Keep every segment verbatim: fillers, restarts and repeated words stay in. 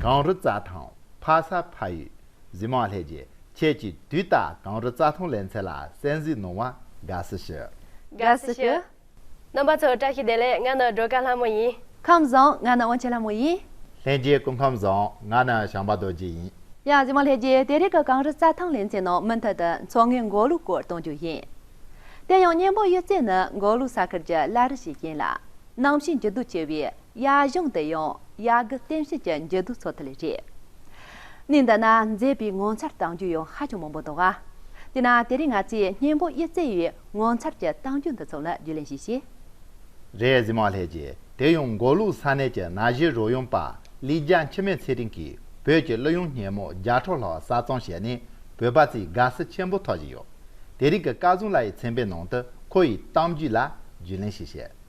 གངས་རི་རྩྭ་ཐང་ཕ་ས་ཕ་ཡུལ། གཟིགས་མོ་བ་ལྷན་རྒྱས། ཁྱེད་ཀྱིས་དུས་ལྟར་གངས་རི་རྩྭ་ཐང་ལེ་ཚན་ལ་གསན་གཟིགས་གནང་བར་དགའ་བསུ་ཞུ། དགའ་བསུ་ཞུ། རྣམ་པ་ཚོ་བཀྲ་ཤིས་བདེ་ལེགས། ང་ནི་སྒྲོལ་དཀར་ལྷ་མོ་ཡིན། ཁམས་བཟང་། ང་ནི་དབང་ཆེན་ལྷ་མོ་ཡིན། ལྷན་རྒྱས་སྐུ་ཁམས་བཟང་། ང་ནི་བྱམས་པ་རྡོ་རྗེ་ཡིན། ཡ། གཟིགས་མོ་བ་ལྷན་རྒྱས། དེ་རིང་གི་གངས་རི་རྩྭ་ཐང་ལེ་ཚན་ནང་མུ་མཐུད་དུ་མཚོ་སྔོན་མགོ་ལོག་སྐོར་གཏོང་རྒྱུ་ཡིན། དེ་ཡང་གཉན་པོ་གཡུ་རྩེ་ནི་མགོ་ལོག་ས་ཁུལ་གྱི་བླ་རི་ཞིག་ཡིན་ལ། གནམ་གཤིས་འགྱུར་ལྡོག་ཆེ་བས། ཡར་གཞུང་དུ་ཡང་ཡར་གི་རྟེན་གཞི་གྱི་འགྱུར་ལྡོག་ཚོར་ཐུབ་ལེ་རེད། གནས་འདི་ན་མཛེས་པའི་ངོ་མཚར་གཏམ་རྒྱུད་ཡང་ཧ་ཅང་མང་པོ་འདུག་ག། དེས་ན་དེ་རིང་ང་ཚོས་གཉན་པོ་གཡུ་རྩེ་ཡི་ངོ་མཚར་གྱི་གཏམ་རྒྱུད་འདི་ཚོ་ལ་རྒྱུས་ལོན་ཞིག་བྱེད། རེད། གཟིགས་མོ་བ་ལྷན་རྒྱས། དེ་ཡང་མགོ་ལོག་ས་གནས་ཀྱི་ན་གཞོན་རོལ་དབྱངས་པ་ལི་རྒྱ་འཆི་མེད་ཚེ་རིང་གིས་བོད་ཀྱི་གླུ་དབྱངས་སྙན་མོ་བརྒྱ་ཕྲག་ལྷག་གསར་རྩོམ་བྱས་ནས་བོད་པ་ཚོས་དགའ་བསུ་ཆེན་པོ་ཐོབ་བཞིན་ཡོད། དེ་རིང་གི་སྐལ་བཟང་ལགས་ཡི་མཚན་པའི་ནང་དུ་ཁོ་ཡི་གཏམ་རྒྱུད་ལ་རྒྱུས་ལོན་ཞིག་བྱེད།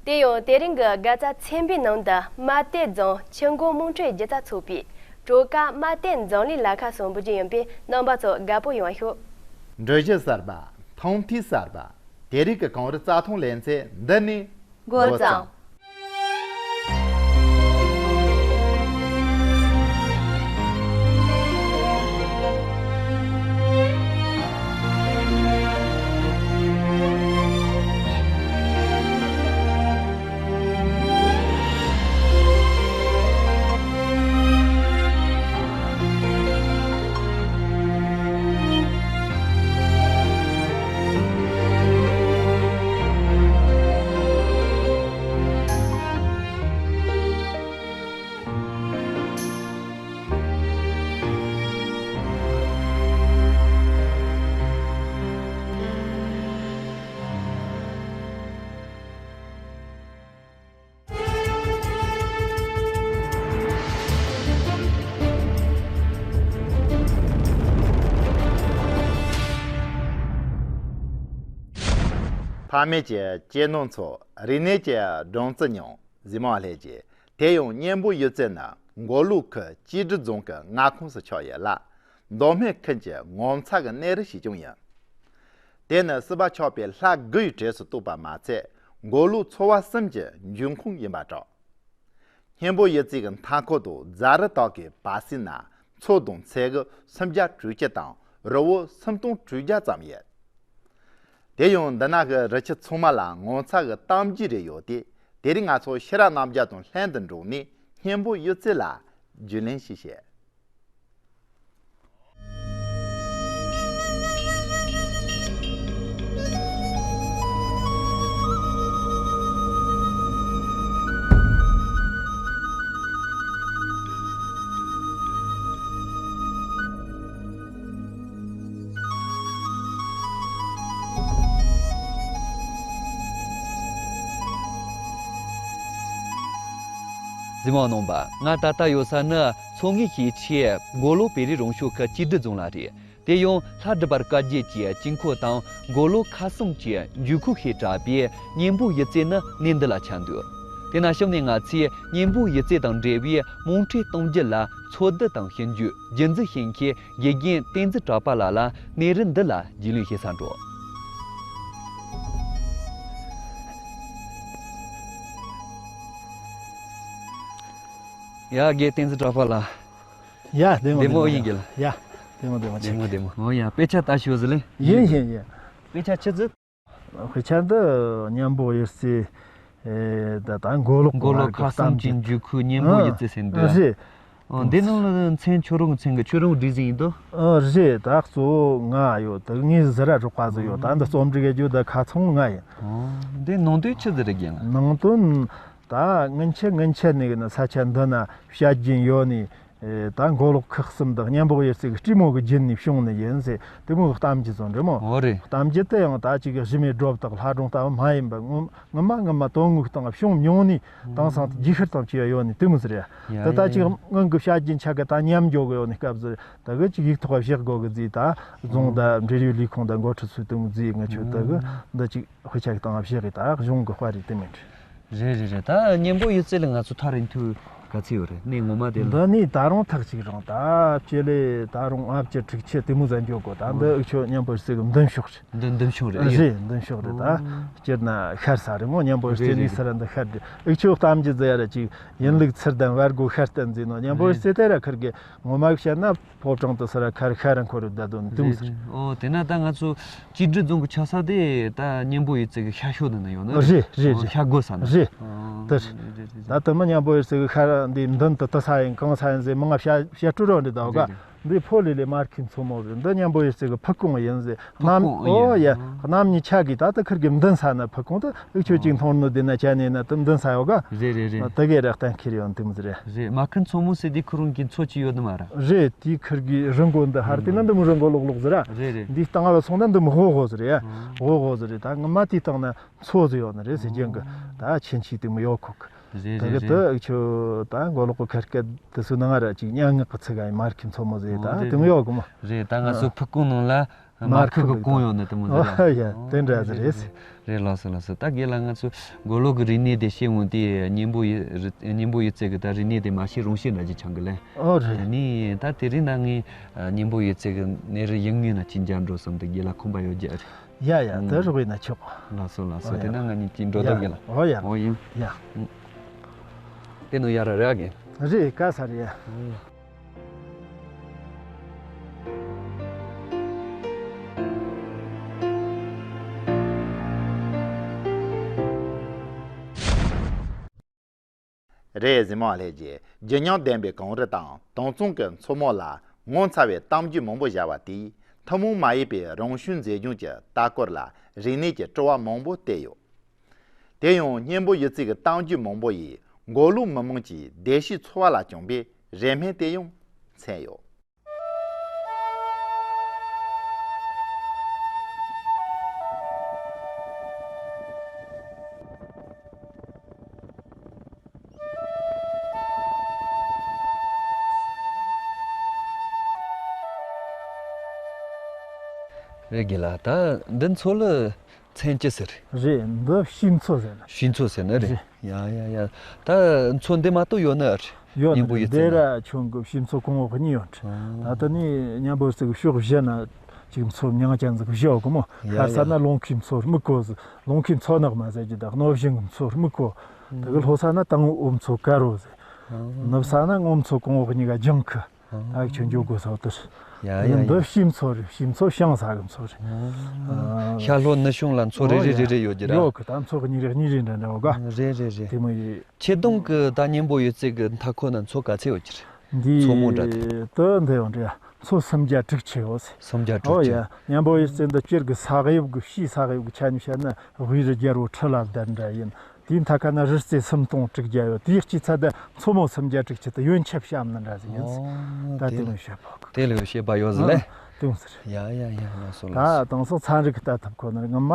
དེ་ཡང་དེ་རིང་གི་དགའ་རྩ་ཚན་པའི་ནང་དུ་རྨ་སྟོད་རྫོང་ཆུ་འགོ་དམངས་ཁྲོད་སྒྱུ་རྩལ་ཚོགས་པའི་གྲོལ་ཁ་རྨ་སྟོད་འཛམ་གླིང་ལ་ཁ་གསུམ་འབུལ་རྒྱུ་ཡིན་པས། རྣམ་པ་ཚོ་དགའ་པོ་ཡོང་ཤོག། འགྲུལ་བཞུད་གསར་པ། ཐང་མཐིལ་གསར་པ། དེ་རིང་གི་གངས་རི་རྩྭ་ཐང་ལེ་ཚན་འདི་ནས་འགོ་བརྩམས། ཕ་མེས་ཀྱི་གཅེས་ནོར་ཚོ། རིག་གནས་ཀྱི་སྦྲང་རྩི་མྱོང་། གཟིགས་མོ་བ་ལྷན་རྒྱས། དེ་ཡང་གཉན་པོ་གཡུ་རྩེ་ནི་མགོ་ལོག་ཁུལ་སྐྱིད་སྡུག་རྫོང་གི་མངའ་ཁོངས་སུ་ཆགས་ཡོད་ལ། མདོ་སྨད་ཁུལ་གྱི་ངོ་མཚར་གྱི་གནས་རི་ཞིག་ཀྱང་ཡིན། དེ་ནི་སྲིད་པ་ཆགས་པའི་ལྷ་དགུ་ཡི་གྲས་སུ་གཏོགས་པ་མ་ཚད། མགོ་ལོག་ཚོ་བ་གསུམ་གྱི་འབྱུང་ཁུངས་ཡིན་པར་གྲགས། གཉན་པོ་གཡུ་རྩེ་གི་མཐའ་འཁོར་དུ་རྫ་རི་དག་གི་བར་གསེང་ན་མཚོ་དང་མཚེའུ་སུམ་བརྒྱ་དྲུག་ཅུ་དང་རི་བོ་སུམ་སྟོང་དྲུག་བརྒྱ་ཙམ་ཡོད། དེ་ཡང་འདི་ན་གི་རི་ཆུ་ཚང་མ་ལ་ངོ་མཚར་གྱི་གཏམ་རྒྱུད་རེ་ཡོད་དེ། དེ་རིང་ང་ཚོ་ཤེས་རབ་རྣམ་རྒྱལ་དང་ལྷན་དུ་འགྲོགས་ནས་གཉན་པོ་གཡུ་རྩེ་ལ་རྒྱུས་ལོན་ཞིག་བྱེད། གཟིགས་མོ་རྣམ་པ། ང་ད་ལྟ་ཡོད་ས་ནི་མཚོ་སྔོན་ཤེས་ཆེ་མགོ་ལོག་བོད་རིགས་རང་སྐྱོང་ཁུལ་སྐྱིད་སྡུག་རྫོང་ལ་རེད། དེ་ཡང་ལྷ་སྒྲུབ་པ་བཀའ་བརྒྱུད་ཀྱི་དཀྱིལ་འཁོར་དང་མགོ་ལོག་ཁ་གསུམ་གྱི་འབྱུང་ཁུངས་ཞེས་གྲགས་པའི་གཉན་པོ་གཡུ་རྩེ་ནི་གནས་འདི་ལ་ཆགས་འདུག། དེ་ན་གཤམ་ནས་ང་ཚོས་གཉན་པོ་གཡུ་རྩེ་དང་འབྲེལ་བའི་དམངས་ཁྲོད་གཏམ་རྒྱུད་ལ་འཚོལ་བསྡུ་དང་ཞིབ་འཇུག་རྒྱུན་འཛིན་བྱེད་མཁན་དགེ་རྒན་བསྟན་འཛིན་གྲགས་པ་ལགས་ལ་གནས་རི་འདི་ལ་རྒྱུས་ལོན་བྱེད་སར་འགྲོ། ཡ། དགེ་རྒན་བསྟན་འཛིན་གྲགས་པ་ལགས། ཡ། བདེ་མོ། བདེ་མོ་ཡིན་གྱི་ལགས། ཡ། བདེ་མོ་བདེ་མོ། བདེ་མོ་བདེ་མོ། འོ་ཡ། དཔེ་ཆ་ལྟ་ཞོག་ཟེར་ལེ། ཡིན་ཡིན་ཡིན། དཔེ་ཆ་ཆི་ཟིག། དཔེ་ཆ་འདི་གཉན་པོ་གཡུ་རྩེ། ཨེ། ད་ད་མགོ་ལོག་མགོ་ལོག་ཁ་གསུམ་གྱི་འབྱུང་ཁུངས་གཉན་པོ་གཡུ་རྩེ་ཟེར་འདུག། རེད། འོ། འདི་ནང་ལ་མཚན་ཁྱོད་རང་མཚན་གྱི་ཁྱོད་རང་བྲིས་ཟིན་ཡིན་དོ། ཨ། རེད། ད་གཙོ་བོ་ང་ཡོད། ད་ངས་ཟུར་ར་རོགས་པ་ཟིག་ཡོད། ད་འདི་རྩོམ་སྒྲིག་གི་རྒྱུ་ད་ཁ་ཚང་ང་ཡིན། འོ། འདི་ནང་དོན་ཆི་ཟིག་རེད་རྒན་ལགས། ནང་དོན་ད་སྔོན་ཆད་སྔོན་ཆད་ནས་གི་ན་ས་ཆ་འདི་ན་བཤད་རྒྱུན་ཡོད་ནི། ཨེ། ད་མགོ་ལོག་ཁག་གསུམ་དང་གཉན་པོ་གཡུ་རྩེ་གི་སྤྲེའུ་མོ་གི་རྒྱུད་ནས་བྱུང་ནི་ཡིན་ཟེར་དེ་མོ་གི་གཏམ་རྒྱུད་ཚོ་འདྲ་མོ། འོ་རེད། གཏམ་རྒྱུད་དེ་ཡང་ད་ཅིག་གི་གཞི་མེད་སྒྲོ་བཏགས་ལྷ་སྒྲུང་ལྟ་བུ་མ་ཡིན་པ། ངོ་ངོ་མ་ངོ་མ་དོན་དངོས་སྟེང་བྱུང་མྱོང་ནི། དེང་སང་རྒྱུད་ཤུལ་དང་བཅས་ཡོད་ནི་དེ་མོ་ཟེར་ཡ། ཡ་དེ་ད་ཡ་ཅིག་ཡ། སྔོན་གི་བཤད་རྒྱུན་ཆ་ག་ད་ཉམས་འགྱོ་གི་ཡོད་ནི་སྐབས་སུ་ད་གི་ཅིག་ཡིག་ཐོག་བཞག་དགོ་གི་ཟེར། ད་རྫོང་ད་འབྲེལ་ཡོད་ལས་ཁུངས་ད་འགོ་ཁྲིད་ཚོས་དེ་མོ་ཟེར། ང་ཆོས་ད་གི་འདི་ཅིག་དཔེ་ཆ་གི་སྟེང་བཞག་གི་ད་གཞུང་གི་དཔར་རེད། དེ་མིན་འགྲིག། རེད་རེད་རེད། ད་གཉན་པོ་གཡུ་རྩེ་ལ་ང་ཚོ་ཐག་རིང་དུས་ ག་ཚོད་ཡོད་རེད། གནས་ངོ་མ་དེ་ལ། འདི་ནས་ད་རུང་ཐག་གཅིག་རིང་། ད་སྤྱི་ལེ་ད་རུང་ལྔ་བཅུ་དྲུག་ཅུ་དེ་མོ་ཙམ་འགྱོ་དགོས། ད་འདི་ཨོ། འུ་ཆོ་མཉམ་པོ་ཟེར་གི་མདུན་ཕྱོགས་རེད། འདི་མདུན་ཕྱོགས་རེད། རེད། མདུན་ཕྱོགས་རེད། ད་ཨོ། སྤྱིར་ན་ཤར་ས་རེད་མོ། མཉམ་པོ་རེད་ཟེར་རེད་ནི་རེད། ས་ར་འདི་ཤར་རེད། འུ་ཆོ་གཏམ་རྒྱུད་ཟེར་ཡ་ར་ཅིག་ཡིན་ལུགས་ཚུལ་ལྡན་བར་སྒོ་ཤར་བསྟན་ཟེར་ནོ། མཉམ་པོ་རེད། ཟེར་དེ་ར་ཁིར་གི་ངོ་མ་བཤད་ན་ཕོ་བྲང་དུ་ས་ར་ཁར་ཤར་ར་འཁོར་རེད། ད་དོན་དུ་རེད་ཟེར། རེད། ཨོ། དེ་ན་ད་ང་ཚོ་གཅིག་སྒྲིལ་རྫོང་གི་ཆ་ས་དེ་ད་མཉམ་པོ་ཡོད་ཚད་གི་ཤར་ཕྱོགས་དེ་ན་ཡོད་ན་རེད། རེད་རེད། ཨོ། རེད། ཤར་སྒོ་ས་ན། རེད། ཨོ། དེ་རེད། རེད་རེད་རེད། ད་དེ་མོ་མཉམ་པོ་ཡོད་ཚད་གི་ཤར་འདི་མདུན་དུ་དེ་ས་ཡིན་གང་ས་ཡིན་ཟེར་མང་ང་བཤད་བཤད་སྤྲོ་རོགས་འདི་ད་ག་རེད་རེད། འདི་ཕོ་ལི་ལི་མར་ཁུའི་མཚོ་མོ་རེད། འདི་མཉམ་པོ་ཡོད་ཚད་གི་ཕུ་ཀུང་ཡིན་ཟེར། ཕུ་གནམ་ཀུང་ཨོ་ཡིན། ཡ། ཨོ། གནམ་གཉིས་ཆ་གི་ད་ལྟ་ཁིར་གི་མདུན་ས་ན་ཕུ་ཀུང་དུ་འུ་ཆོ་གཅིག་མཐོང་ནོ་དེ་ན་ཅ་ནེ་ན་དུ་མདུན་ས་ཡོད་ག་རེད་རེད་རེད། དེ་གའི་རེ་བརྟན་ཁྱེར་ཡོང་དུ་མི་རེད། རེད། མར་ཁུའི་མཚོ་མོ་ཟེར་དེ་ཁོ་རང་གི་མཚོ་ཅི་ཡོད་ནི་མ་ར། རེད། དེ་ཁིར་གི་རི་མགོ་འདི་ཧར་དེ་ན་འདི་མོ་རི་མགོ་ལོག་ལོག་ཟེར་ར། རེད་རེད། འདི་སྟེང་ལ་སོང་ན་འདི་མོ་ཧོ་ཧོ་ཟེར་ཡ། ཨོ། ཧོ་ཧོ་ཟེར་རེད། ད་ངི་མ་དེའི་སྟེང་ན་མཚོ་ཟིག་ཡོད་ནི་རེད་ཟེར་རྒྱུ་གི། ཨོ། ད་ཆེན་ཆེ་དེ་མོ་ཡོད་ཁོ་གི། རེད་ད་རེད་གི་རེད། དུ་འུ་ཆོ་ད་མགོ་ལོག་གི་ཁ་སྐད་དེ་ཚོ་ནང་ར་ཅིག་སྙན་ངག་གི་ཚིག་ག་ཡིན། མར་ཁུའི་མཚོ་མོ་ཟེར། ཨོ། ད་རེད་དེ་མོ་རེད། ཡོད་གི་མོ། རེད། ད་ང་ཚོ་ཨ། ཕུ་ཀུང་ནང་ལ་མར་མར་ཁུ་ཁུ་གི་གི་གོང་ཡོད་ནི་དེ་མོ་ཟེར་ཨོ་ར། ཡ་ཨོ། དེ་འདྲ་ཟེར་རེད། རེད་རེད། ལགས་སོ་ལགས་སོ། ད་རྒན་ལགས་ང་ཚོ་མགོ་ལོག་གི་རིག་གནས་དེ་ཤེས་འོང་དེ་མཉམ་པོ་ཡོད་རེད། མཉམ་པོ་ཡོད་ཚད་གི་ད་རིག་གནས་དེ་མ་ཤེས་རུང་ཤེས་འདྲ་ཅིག་ཆགས་གི་ལེ། ཨོ་རེད། ད་ནི་ད་དེ་རིང་ན་ངས་མཉམ་པོ་ཡོད་ཚད་གི་གནས་རི་ཡིན་ངེས་ན་ཅིག་མཇལ་འགྲོ་བསམ་དུ་རྒན་ལགས་ཁོམ་པ་ཡོད་རྒྱུ་རེད། ཡ་ཡ། ཨང་། དེ་རོགས་ཡིན་ན་ཆོག་ལགས་སོ་ལགས་སོ། ཨོ་དེ་ཡ། ན་ང་གཉིས་ཀྱིས་འགྲོ་ད་ཡ། རྒན་ལགས། ཨོ་ཡ། ཨོ་ཡིན། ཡ། ཨང་། དེ་ནོ་ཡ་ར་རེད་ཨ་རྒན། རེད་ག་ས་རེད་ཡ། ཨོ་ཡ། རེད། གཟིགས་མོ་བ་ལྷན་རྒྱས། ཀྱི་ཉམས་ལྡན་པའི་གངས་རི་དང་དྭངས་གཙང་གི་མཚོ་མོ་ལ་ངོ་མཚར་བའི་གཏམ་རྒྱུད་མང་པོ་བཞག་པ་དེས་ཐུན་མོང་མ་ཡིན་པའི་རང་བྱུང་མཛེས་ལྗོངས་ཀྱི་ལྟ་སྐོར་ལ་རིག་གནས་ཀྱི་སྤྲོ་བ་མང་པོ་བསྟན་ཡོད། དེ་ཡང་སྙན་པོ་ཡོད་ཚད་ཀྱི་གཏམ་རྒྱུད་མང་པོ་ཡིས་མགོ་ལོག་མི་དམངས་ཀྱི་བདེ་སྐྱིད་འཚོ་བ་ལ་བཅངས་པའི་རེ་སྨོན་དེ་ཡང་མཚོན་ཡོད། རེད་རྒན་ལགས། ད་འདི་མཚོ་ལ་མཚན་ཅི་ཟེར། རེད། འདི་བྱིའུ་མཚོ་ཟེར་ན། བྱིའུ་མཚོ་ཟེར་ན་རེད། རེད། ཡ་ཡ་ཡ། ད་མཚོ་འདི་མ་གཏོགས་ཡོད་ནི་ཨ་རེད། ཡོད་ནི་མཉམ་པོ་ཡོད་ཚད་ན། འདི་ར་ཁྱོད་གི་བྱིའུ་མཚོ་གོང་འོག་གཉིས་ཡོད་རེད། ཨ། ད་ལྟ་ནི་མཉམ་པོ་ཟེར་གི་ཕྱོགས་བཞི་ན་ཅིག་མཚོ་མྱིང་ཅན་ཟིག་བཞི་ཡོད་གི་མོ། ཡ་ཡ། ཁ་ས་ན་ལུང་ཁའི་མཚོ་རྨུ་ཁོ་ཟེར། ལུང་ཁའི་མཚོ་ནག་མ་ཟེར་གི་ད་རྣོ་ཞིང་གི་མཚོ་རྨུ་ཁོ། དེ་གི་ལྷོ་ས་ན་དང་འོ་མཚོ་དཀར་བོ་ཟེར། ཨ། ནུབ་ས་ན་སྔོ་མཚོ་གོང་འོག་གཉིས་ཀ་ལྗང་ཁུ། ཨ། ཨ་ཁྱོད་འཇོག་དགོས་ས་དེར། ཡ་ཡ་ཡ། འདི་བྱིའུ་མཚོ་རེད། བྱིའུ་མཚོ་བྱང་ས་གི་མཚོ་རེད། ཨ། ཤར་ལྷོ་ནུབ་བྱང་ལ་མཚོ་རེ་རེ་རེ་རེ་ཡོད་རྒྱུ་ར། ཡོད་གི། ད་མཚོ་གི་གཉིས་རེ་གཉིས་རེ་འདྲ་འདྲ་ཡོད་ག་རེད་རེད་རེད། དེ་མོ་ཡིན། ཆེ་གདོང་གི་ད་སྙན་པོ་ཡོད་ཚད་གི་མཐའ་འཁོར་ན་མཚོ་ག་ཚད་ཡོད་རྒྱུ་རེད། འདི་མཚོ་མོ་འདྲ་དེ། དེ་འདི་ཡོད་འདྲ། མཚོ་སུམ་བརྒྱ་དྲུག་ཅུ་ཡོད་ཟེར། སུམ་བརྒྱ་དྲུག་ཅུ། ཨོ་ཡ། སྙན་པོ་ཡོད་ཚད་འདི་སྤྱིར་གི་ས་དབྱིབས་གི་ཕྱིའི་ས་དབྱིབས་གི་ཆ་ནས་བཤད་ན་དབུས་རི་རྒྱལ་པོ་ཁྲི་ལ་བསྡད་འདྲ་ཡིན། དེའི་མཐའ་ཁ་ན་རི་རྩེ་སུམ་སྟོང་དྲུག་བརྒྱ་ཡོད། དེའི་དཀྱིལ་ཚད་དུ་མཚོ་མོ་སུམ་བརྒྱ་དྲུག་ཅུ་དེ་ཡོན་ཆབ་བཤམས་ནི་འདྲ་ཟིག་ཡིན། ཨོ། ད་དེ་དེ་ལ་བཤད་པོ་གི། དེ་ལ་བཤད་པ་ཡོད་ཟིག་ལེ། ཨ། དེ་མོ་ཟིག་རེད། ཡ་ཡ་ཡ། ལགས་སོ་ལགས་སོ། ད་དེང་སང་ཚན་རིག་གི་ལྟ་ཐུབ་ཁོ་ནར་ངོ་མ་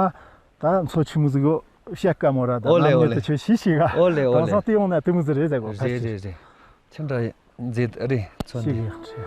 ད་མཚོ་ཆི་མོ་ཟིག་ཡོད་བཤད་དཀའ་མོ་ར། ད་ཨོ་ལེ་ནམ་ཨོ་ཉིད་ལེ། དུ་ཆོས་ཤེས་ཤེས་ག་ཨོ་ལེ་ཨོ་དེང་ལེ། སང་དེ་ཡོང་ན་དེ་མོ་ཟིག་རེད་ཟེར་གོ། རེད་ཕལ་ཆེར། རེད་རེད། ཆི་འདྲ་མཛེས་རེད་མཚོ་འདི། ཤེས་ཡག་ཆེ།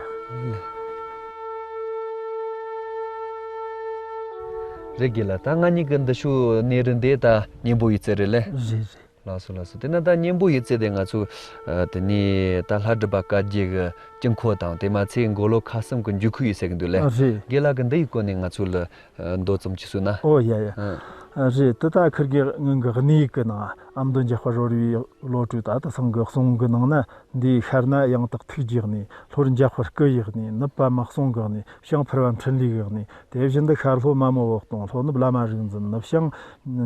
རེད་རྒན་ལགས། ད་ང་གཉིས་ཀྱི་འདི་ཤོག་གནས་རི་འདི་ད་སྙན་པོ་ཡོད་ཚད་རེད་ལེ། རེད་རེད། ལགས་སོ་ལགས་སོ། དེ་ན་ད་སྙན་པོ་ཡོད་ཚད་དེ་ང་ཚོ་ཨ་དེ་ནས་ད་ལྷ་སྒྲུབ་པ་བཀའ་བརྒྱུད་ཀྱི་དཀྱིལ་འཁོར་དང་དེ་མ་ཚད་མགོ་ལོག་ཁ་གསུམ་གྱི་འཇུག་ཁུག་ཡོད་ཟེར་གི་འདུག་ལེ། ཨ་རེད། རྒན་ལགས་ཀྱིས་འདི་ཡི་སྐོར་ནས་ང་ཚོ་ལ་ཨ་མདོ་ཙམ་ཅིག་གསུངས་ན། ཨོ་ཡ་ཡ། ཨ། ཨ་རེད། དེ་ད་ཁིར་གི་ངང་གི་གནས་ཡིག་གི་ནང་ཨ་མདོ་འཇམ་དཔལ་རོལ་པའི་བློ་གྲོས་ད་ལྟ་སང་གི་གསུང་གི་ནང་ན། འདིའི་ཤར་ན་ཡང་དག་ཐུགས་རྗེའི་གནས། ལྷོར་འཇམ་དཔལ་སྐུ་ཡི་གནས། ནུབ་པདྨ་གསུང་གི་གནས། བྱང་ཕུར་པ་འཕྲིན་ལས་ཀྱི་གནས། དེ་བཞིན་དུ་ཤར་ལྷོ་མ་མོ་འོད་སྟོང་། ལྷོ་ནུབ་བླ་མ་རིག་འཛིན། ནུབ་བྱང་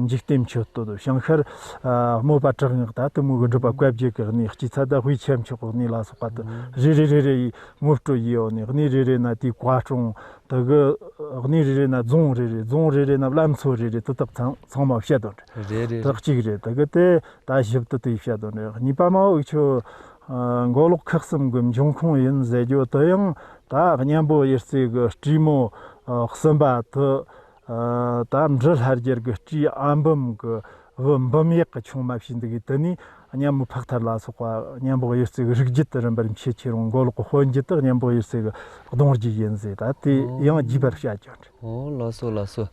འཇིག་རྟེན་མཆོད་བསྟོད། བྱང་ཤར་ཨ་དམོད་པ་དྲག་སྔགས་ད་དེ་མོ་གི་སྒྲུབ་པ་བཀའ་བརྒྱད་ཀྱི་གནས། དཀྱིལ་ཚད་ད་དབུས་ཆེ་མཆོག་གི་གནས་ལ་སོགས་པ་དེ་རེ་རེ་རེ་རེ་ཡིས་ངོ་སྤྲོད་ཡེ་ཡོད་ནས། གནས་རེ་རེ་ན་དེའི་བཀའ་སྲུང་དེ་གི། གནས་རེ་རེ་ན་རྫོང་རེ་རེ། རྫོང་རེ་རེ་ན་བླ་མཚོ་རེ་རེ། དེ་དག་ཚང་ཚང་མ་བཤད་དོན་རེད། རེད་རེད་དེ་རེད། གཅིག་རེད། དེ་གི་དེ་ད་ཞིབ་ཏུ་དེ་བཤད་དོན་རེད། གཉིས་པ་མ་འུ་ཆོ་ཨ་མགོ་ལོག་ཁག་གསུམ་གི་འབྱུང་ཁུངས་ཡིན་ཟེར་རྒྱུ་དེ་ཡང་ད་གཉན་པོ་གཡུ་རྩེ་གི་སྤྲེའུ་མོ་ཨ་གསུམ་པ་དེ་ཨ་ད་འབྲི་ལྷ་རྒྱལ་གི་སྤྲེའུ་ཨ་འབུམ་གི་བུ་འབུམ་ཡག་གི་ཆུང་མ་བྱས་འདུག་གི། དེ་ནས་ གཉན་པོ་ཕག་ཐར་ལ་སོགས་པ་གཉན་པོ་གཡུ་རྩེ་གི་རིགས་རྒྱུད་དུ་རིམ་པར་མཆེད་ཆེ་རུང་། མགོ་ལོག་གི་དཔོན་རྒྱུད་དུ་གཉན་པོ་གཡུ་རྩེ་གི་གདུང་རྒྱུད་ཡིན་ཟེར། ད་དེ་ཡང་རྒྱས་པར་བཤད་ཀྱང་འདྲ། ཨོ། ལགས་སོ། ལགས་སོ།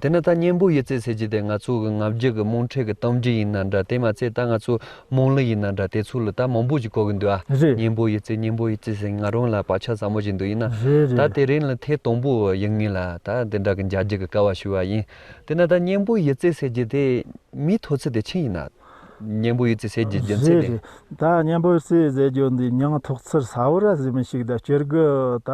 དེ་ན་ད་གཉན་པོ་གཡུ་རྩེ་ཟེར་རྒྱུ་དེ་ང་ཚོ་གི་ང་བརྒྱུད་ཀྱི་མོན་ཁྲོད་ཀྱི་གཏམ་རྒྱུད་ཡིན་ན་འདྲ། དེ་མ་ཚད་ད་ང་ཚོ་མོན་གླུ་ཡིན་ན་འདྲ། དེ་ཚོ་ལ་ད་མང་པོ་ཞིག་གོ་གི་འདུག་ཨ། རེད། གཉན་པོ་གཡུ་རྩེ། གཉན་པོ་གཡུ་རྩེ་ཟེར། ང་རང་ལ་བག་ཆགས་ཟབ་མོ་ཞིག་འདུག་ཡིན་ན། རེད། རེད། ད་དེ་རིང་ལ་ཐེངས་དང་པོ་ཡིན་ངེས་ལ། ད་འདི་འདྲ་གི་མཇལ་རྒྱུ་གི་སྐལ་བ་ཞུ་བ་ཡིན། དེ་ན་ད་གཉན་པོ་གཡུ་རྩེ་ཟེར་རྒྱུ་དེ་མིའི་ཐོག་ཚད་དེ་ཆི་ཡིན་ན། གཉན་པོ་གཡུ་རྩེ་ཟེར་རྒྱུ་རྒྱུ་མཚན་རེད། དེ། རེད། ད་གཉན་པོ་གཡུ་རྩེ་ཟེར་རྒྱུ་འདི་མིང་ཐོགས་ཚུལ་གསལ་བོ་ར་ཟིག་མི་ཤེས། ད་སྤྱིར་གི་ད་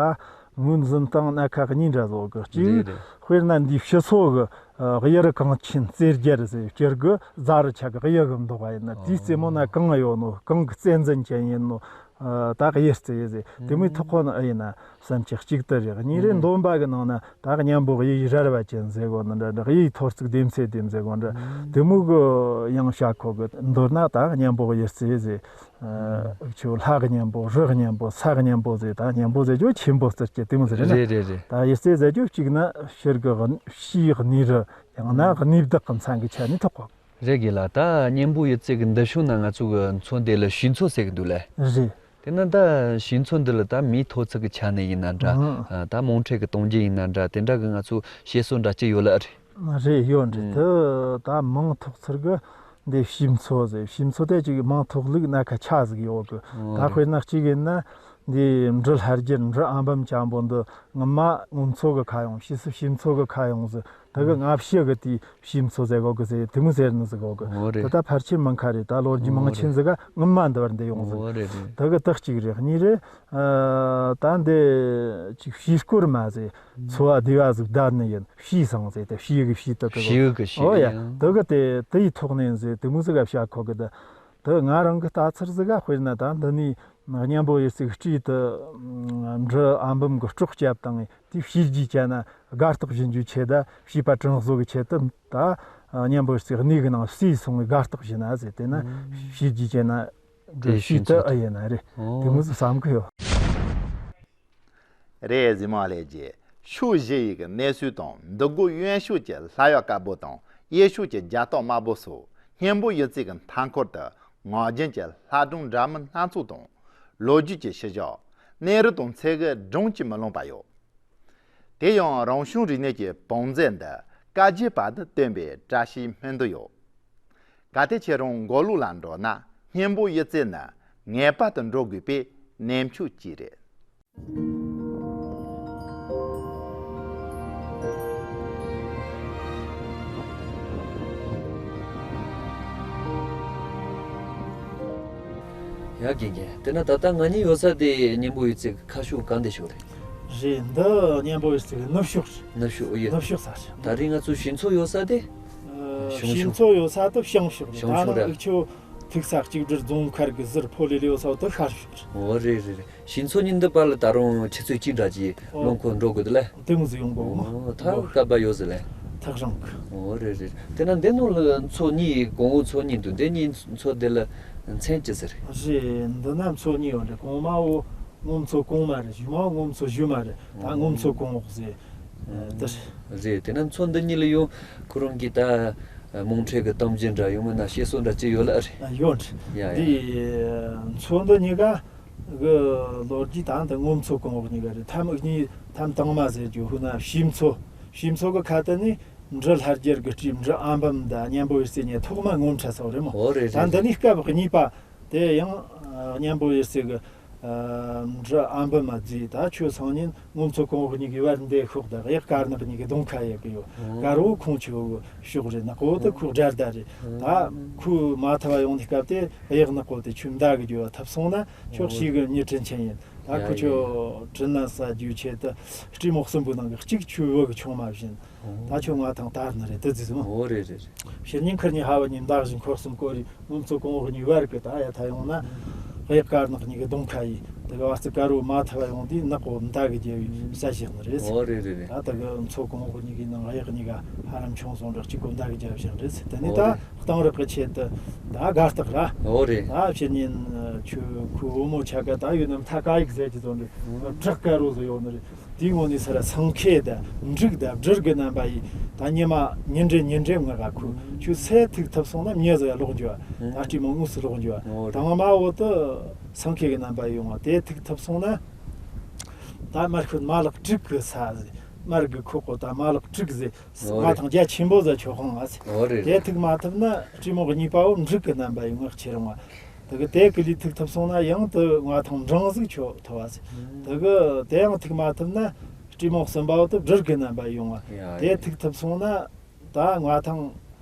ངོས་འཛིན་སྟངས་སྣ་ཁ་གཉིས་འདྲ་བཟོ་གི། གཅིག། རེད། རེད། དཔེར་ན་འདིའི་ཕྱི་སོ་གི་ཨ་གཡུ་རུ་གངས་ཆེན་རྩེ་རྒྱལ་ཟེར། སྤྱིར་གི་རྫ་རུ་ཆ་གི་གཡུ་གི་མདོག་པ་ཡིན་ན། དེའི་རྩེ་མོ་ན་གངས་ཡོད་ནོ། གངས་གི་རྩེ་འཛིན་ཅན་ཡིན་ནོ། ཨ་ད་གཡུ་རྩེ་ཟེར། དེ་མོའི་ཐོག་ཁོ་ན་ཨེ་ཡིན་ན། བསམ་གྱི་གཅིག་ཏུ་རེད། གཉིས་རེད། འདོན་པ་གི་ནང་ན་ད་གཉན་པོ་གཡུ་ཡི་རལ་པ་ཅན་ཟེར་གོ་ནི་འདྲ་འདྲ། གཡུ་ཡི་ཐོར་ཚུགས་ལྡེམ་ཚད་ལྡེམ་ཟེར་གོ་འདྲ། དེ་མོ་གི་ཡང་བྱ་ཁོ་གི། མདོར་ན་ད་གཉན་པོ་གཡུ་རྩེ་ཟེར། ཨ་ཁྱོད་ལྷ་གི་གཉན་པོ། རི་གི་གཉན་པོ། ས་གི་གཉན་པོ་ཟེར། ད་གཉན་པོ་ཟེར་རྒྱུ་ཆེན་པོ་ཟེར་གྱི་དེ་མོ་ཟེར་རེད་ན། རེད། རེད། རེད། ད་གཡུ་རྩེ་ཟེར་རྒྱུ་གཅིག་ན་ཕྱིར་གི་ཕྱིའི་གནས་རི། ཡང་ན་གནས་བདག་གི་མཚན་གི་ཆ་ནས་ཐོགས་གོ། རེད་དགེ་ལགས། ད་གཉན་པོ་གཡུ་རྩེ་གི་འདི་ཕྱོགས་ན་ང་ཚོ་གི་མཚོ་འདི་ལ་ཞུན་མཚོ་ཟེར་གི་འདུག་ལེ། རེད། དེ་ན་ད་ཞུན་མཚོ་འདི་ལ་ད་མིའི་ཐོག་ཚད་གི་ཆ་ནས་ཡིན་ན་འདྲ། ཨང་། ཨ་ད་མོན་ཁྲོད་གི་གཏམ་རྒྱུད་ཡིན་ན་འདྲ། དེ་འདྲ་གི་ང་ཚོ་བཤད་སྲོལ་འདྲ་ཅིག་ཡོད་ལ་ཨ་རེད། རེད། ཡོད་རེད། ཨང་། དེ་ད་མིང་ཐོགས་ཚུལ་གི་འདི་ཞུན་མཚོ་ཟེར། ཞུན་མཚོ་དེ་ཅིག་མིང་ཐོགས་ལུགས་སྣ་ཁ་ཆ་ཟིག་ཡོད་གི། ཨོ་ད་རེད། དཔེར་ན་གཅིག་ཡིན་ན་འདི་འབྲི་ལྷ་རྒྱལ་འབྲི་ཨ་འབུམ་ཅན་པོ་འདི་སྔོན་མ་སྔོན་མཚོ་གི་ཁ་ཡོང་། ཕྱིས་སུ་ཞུན་མཚོ་གི་ཁ་ཡོང་ཟེར། དེ་གི་སྔ་ཕྱི་གི་དེའི་ཞུན་མཚོ་ཟེར་གོ་གི་ཟེར། དེ་མོ་ཟེར་ནི་ཟིག་གོ་གི། འོ་རེད། དེ་ད་ཕལ་ཆེར་མིན་ཁ་རེད། ད་ལོ་རྒྱུས་མང་ཆེན་ཟིག་ག་སྔོན་མ་འདི་བར་འདི་ཡོང་ཟིག་འོ་རེད་རེད། དེ་གི་དེ་གཅིག་རེད། གཉིས་རེད། ཨ་ད་འདི་ཅིག་ཕྱིས་སྐོར་མ་ཟེར། ཚོ་བ་སྡེ་བ་ཟིག་བདར་ནི་ཡིན། ཕྱིས་སང་ཟེར། དེ་ཕྱིས་གི་ཕྱིས་དེ་གི་གོ། ཕྱིས་གི་ཕྱིས། འོ་ཡ། ཡང་དེ་གི་དེ་དེ་ཡི་ཐོག་ནས་ཟེར། དེ་མོ་ཟིག་ག་བྱ་ཁོ་གི། དེ་དེ་ང་རང་གི་ལྟ་ཚུལ་ཟིག་ག། དཔེར་ན་ད་འདི་ནས་གཉན་པོ་གཡུ་རྩེ་གི་སྤྲེའུ་དེ་འབྲི་ཨ་འབུམ་གི་སྲོག་བསྐྱབས་བཏང་ངས། དེ་བྱས་རྗེས་བྱས་ན་དགའ་རྟགས་བྱིན་རྒྱུའི་ཆེད་དུ། བྱིས་པ་དྲིན་གཟོ་གི་ཆེད་དུ་ད་གཉན་པོ་གཡུ་རྩེ་གནས་གི་ནང་བསུས་སོང་ངས་དགའ་རྟགས་བྱིན་ན་ཟེར། དེ་ན་བྱས་རྗེས་བྱས་ན་དེ་བྱས་ཞུས་ཏེ་ཨེ་ཡིན་ན་རེད། ཨོ། དེ་མོ་ཟིག་བསམ་གི་ཡོད། རེད། གཟིགས་མོ་ལྷན་རྒྱས། ཕྱོགས་བཞི་ཡི་གི་གནས་ཚུལ་དང་། འདུ་འགོད་གཡོན་ཕྱོགས་ཀྱི་ལྷ་གཡོག་དཀར་པོ་དང་། གཡས་ཕྱོགས་ཀྱི་རྒྱ་སྟག་དམར་པོ་སོགས་གཉན་པོ་གཡུ་རྩེ་གི་མཐའ་འཁོར་དུ་ངག་རྒྱུན་གྱི་ལྷ་སྒྲུང་འདྲ་མིན་སྣ་ཚོགས་དང་། ལོ་རྒྱུས་ཀྱི་ཤུལ་བཞག། གནས་རི་དང་ཚལ་གྱི་སྒྲུང་གིས་མི་ལོངས་པ་ཡོད། དེ་ཡང་རང་བྱུང་རིག་གནས་ཀྱི་བང་མཛོད་འདི་བཀའ་བརྒྱུད་པ་དང་བསྟུན་པའི་བཀྲ་ཤིས་སྨོན་འདུན་ཡོད། གལ་ཏེ་ཁྱེད་རང་མགོ་ལོག་ལ་འགྲོ་ན། གཉན་པོ་གཡུ་རྩེ་ནི་ངེས་པར་དུ་འགྲོ་དགོས་པའི་གནས་མཆོག་ཅིག་རེད། ཡ་རྒན་རྒན། དེ་ན་ད་ལྟ་ང་གཉིས་ཡོད་ས་དེ་གཉན་པོ་གཡུ་རྩེ་གི་ཁ་ཕྱོགས་ག་འདི་ཕྱོགས་རེད། རེད། འདི་གཉན་པོ་གཡུ་རྩེ་གི་ནུབ་ཕྱོགས་རེད། ནུབ་ཕྱོགས། ཨོ་ཡ། ནུབ་ཕྱོགས་ས་རེད། ད་རེས་ང་ཚོ་ཞུན་མཚོ་ཡོད་ས་དེ། ཨ་བྱང་ཕྱོགས། ཞུན་མཚོ་ཡོད་ས་དེ་བྱང་ཕྱོགས་རེད། བྱང་ཕྱོགས་རེད། ད་ནི་འུ་ཆོ་ཐུག་ས་གཅིག་སྒྲིལ་རྫོང་མཁར་གི་ཟུར་ཕོ་ལེ་ལེ་ཡོད་ས་དེ་ཤར་ཕྱོགས་རེད། ཨོ་རེད་རེད་རེད། ཞུན་མཚོ་གཉིས་འདི་བར་ལ་ད་རུང་ཆུ་ཚོད་གཅིག་འདྲ་གྱི། ཨོ། རླངས་འཁོར་འགྲོ་དགོས་འདུག་ལེ། དེ་མོ་ཟིག་ཡོང་གོ་མོ། ཨོ་ད་སྐབས་བབ་ཡོད་ཟེར་ལེ། ཐག་རིང་གི། ཨོ་རེད་རེད། དེ་ན་འདི་ནང་ལ་མཚོ་གཉིས། གོང་འོག་མཚོ་གཉིས་འདུག་འདི་གཉིས་མཚོ་འདི་ལ་མཚན་ཅི་ཟེར། རེད། འདི་ན་མཚོ་གཉིས་ཡོད་རེད། གོང་མ་བོ་སྔོན་མཚོ་གོང་མ་རེད། གཞུག་མ་བོ་སྔོན་མཚོ་གཞུག་མ་རེད། ད་སྔོན་མཚོ་གོང་འོག་ཟེར། ཨ་དེ་རེད། རེད། དེ་ན་མཚོ་འདི་གཉིས་ལ་ཡང་ཁོ་རང་གི་ད་མོན་ཁྲོད་ཀྱི་གཏམ་རྒྱུད་འདྲ་ཡང་མིན་ན་བཤད་སྲོལ་འདྲ་ཅིག་ཡོད་ལ་ཨ་རེད། ཨ་ཡོད་རེད། ཡ་ཡ། འདི་མཚོ་འདི་གཉིས་ཀ་གི་ལོ་རྒྱུས་ད་འདི་སྔོན་མཚོ་གོང་འོག་གཉིས་ཀ་རེད། ཐམ་གཉིས་ཐམ་དང་མ་ཟེར་རྒྱུ་ཧུ་ན་ཞུས་མཚོ། ཞུས་མཚོ་གི་ཁ་ཐུག་ནས་འབྲི་ལྷ་རྒྱལ་གི་སྤྲེའུ་འབྲི་ཨ་འབུམ་དང་གཉན་པོ་གཡུ་རྩེ་གཉིས་ཐོག་མ་ངོ་འཕྲད་ས་རེད་མོ། ཨོ་རེད་རེད། ད་འདི་ནས་སྐབས་གཉིས་པ་དེ་ཡང་གཉན་པོ་གཡུ་རྩེ་གི་ཨ་འབྲི་ཨ་འབུམ་མ་རྫི། ད་ཁྱོད་སང་ཉིན་སྔོན་མཚོ་གོང་འོག་གཉིས་ཀྱི་བར་འདི་ཤོག། ད་གཡག་དཀར་ནག་གཉིས་ཀྱི་གདོང་ཁ་ཡེ་གི་ཡོད། ཨོ། དཀར་བོ་ཁོང་ཆུ་བོ་ཤོག་རེད། ནག་པོ་དེ་ཁོ་དགྲ་ཟླ་རེད། ད་ཁོ་མ་ཐུབ་པ་ཡོང་དུས་སྐབས་དེ་གཡག་ནག་པོ་དེ་ཁྱོད་མདའ་གི་རྒྱུ་བ་ཐུབ་སོང་ན་ཁྱོད་ཤི་གི་མྱི་དྲིན་ཆེན་ཡིན། ད་ཁོ་ཁྱོད་དྲིན་ལན་གསབ་རྒྱུའི་ཆེད་དུ་སྤྲེའུ་མོ་གསུམ་པོའི་ནང་གི་གཅིག་ཁྱོད་བུ་གི་ཆུང་མ་བྱིན། ད་ཁྱོད་ང་དང་དར་ནི་རེད་དེ་ཟེར་མོ། ཨོ་རེད་རེད་རེད། ཕྱི་ཉིན་ཁུར་གཉིས་ཧ་བ་གཉིས་མདའ་བཞིན་འཁོར་གསུམ་བསྐོར་རེ་སྔོན་མཚོ་གོང་འོག་གཉིས་བར་གི་ད་ཡ་ཐ་ཡོང་ན་གཡག་དཀར་ནག་གཉིས་ཀྱི་གདོང་ཁ་ཡིན། དེ་ག་བ་ཙི་དཀར་བོ་མ་ཐུབ་པ་ཡོང་དུས་ནག་པོ་མདའ་གི་རྒྱལ་བའི་ས་ཞིག་ནི་རེད་ཟེར། ཨོ་རེད་རེད་རེད། ད་དེ་གི་མཚོ་གོང་འོག་གཉིས་ཀྱི་ནང་གཡག་གཉིས་ཀ་ཧ་རམ་ཆུང་སོང་འདྲ་གཅིག་གོ་མདའ་གི་རྒྱལ་བཞག་རེད་ཟེར། དེ་ནས་ད་ཨོ་རེད། གཏང་རག་གི་ཆེད་དུ་ད་དགའ་རྟགས་ར། ཨོ་རེད། ད་ཕྱི་ཉིན་ཁྱོད་ཁོའི་བུ་མོ་ཆ་ག་ད་ཡོད་ནམ་ཐ་ཀ་ཡིག་ཟེར་གྱི་ཚོ་འདི་བྲག་དཀར་བོ་ཟེར་ཡོད་ནི་རེད། དེའི་ངོ་ནས་ཟེར་སེང་གེ་དང་འབྲུག་དང་བྲུ་གི་རྣམ་པ་ཡིས་ད་ཉི་མ་ཉིན་རེ་ཉིན་རེ་ངུ་ག་ཁུ་ཁྱོད་སེ་ཐུག་ཐུབ་སོང་ན་མྱི་ཟིག་ལོག་འགྱོ། ད་སྤྲེའུ་མོ་དངོས་སུ་ལོག་འགྱོ། ཨོ་རེད། དང་མ་བོ་དུ་སེང་གེ་གི་རྣམ་པ་ཡོང་བ་དེ་ཐུག་ཐུབ་སོང་ན། ད་མར་ཁུ་མ་ལག་དྲུག་གི་ས་ཟེ། མར་གི་ཁོག་གོ་ད་མ་ལག་དྲུག་ཟེ། ཨོ་མ་རེད། ཐང་རྒྱ་ཆེན་པོ་ཟེ་ཆོག་ཁང་ང་ཟེ། ཨོ་རེད། དེ་ཐུག་མ་ཐུབ་ན་སྤྲེའུ་མོ་གི་གཉིས་པ་བོ་འབྲུག་གི་རྣམ་པ་ཡོང་ངག་ཆེ་རུང་བ། དེ་གི་དེ་གི་ལི་ཐུག་ཐུབ་སོང་ན་ཡང་དུ་མ་ཐང་འབྲིང་ཟིག་ཆོག་ཐུབ་བ་ཟེ། དེ་གི་དེ་ཡང་ཐུག་མ་ཐུབ་ན་སྤྲེའུ་མོ་གསུམ་པ་བོ་དུ་བྲུ་གི་རྣམ་པ་ཡོང་བ། ཡ་དེ་ཡ། ཐུག་ཐུབ་སོང་ན། ད་མངའ་ཐང་།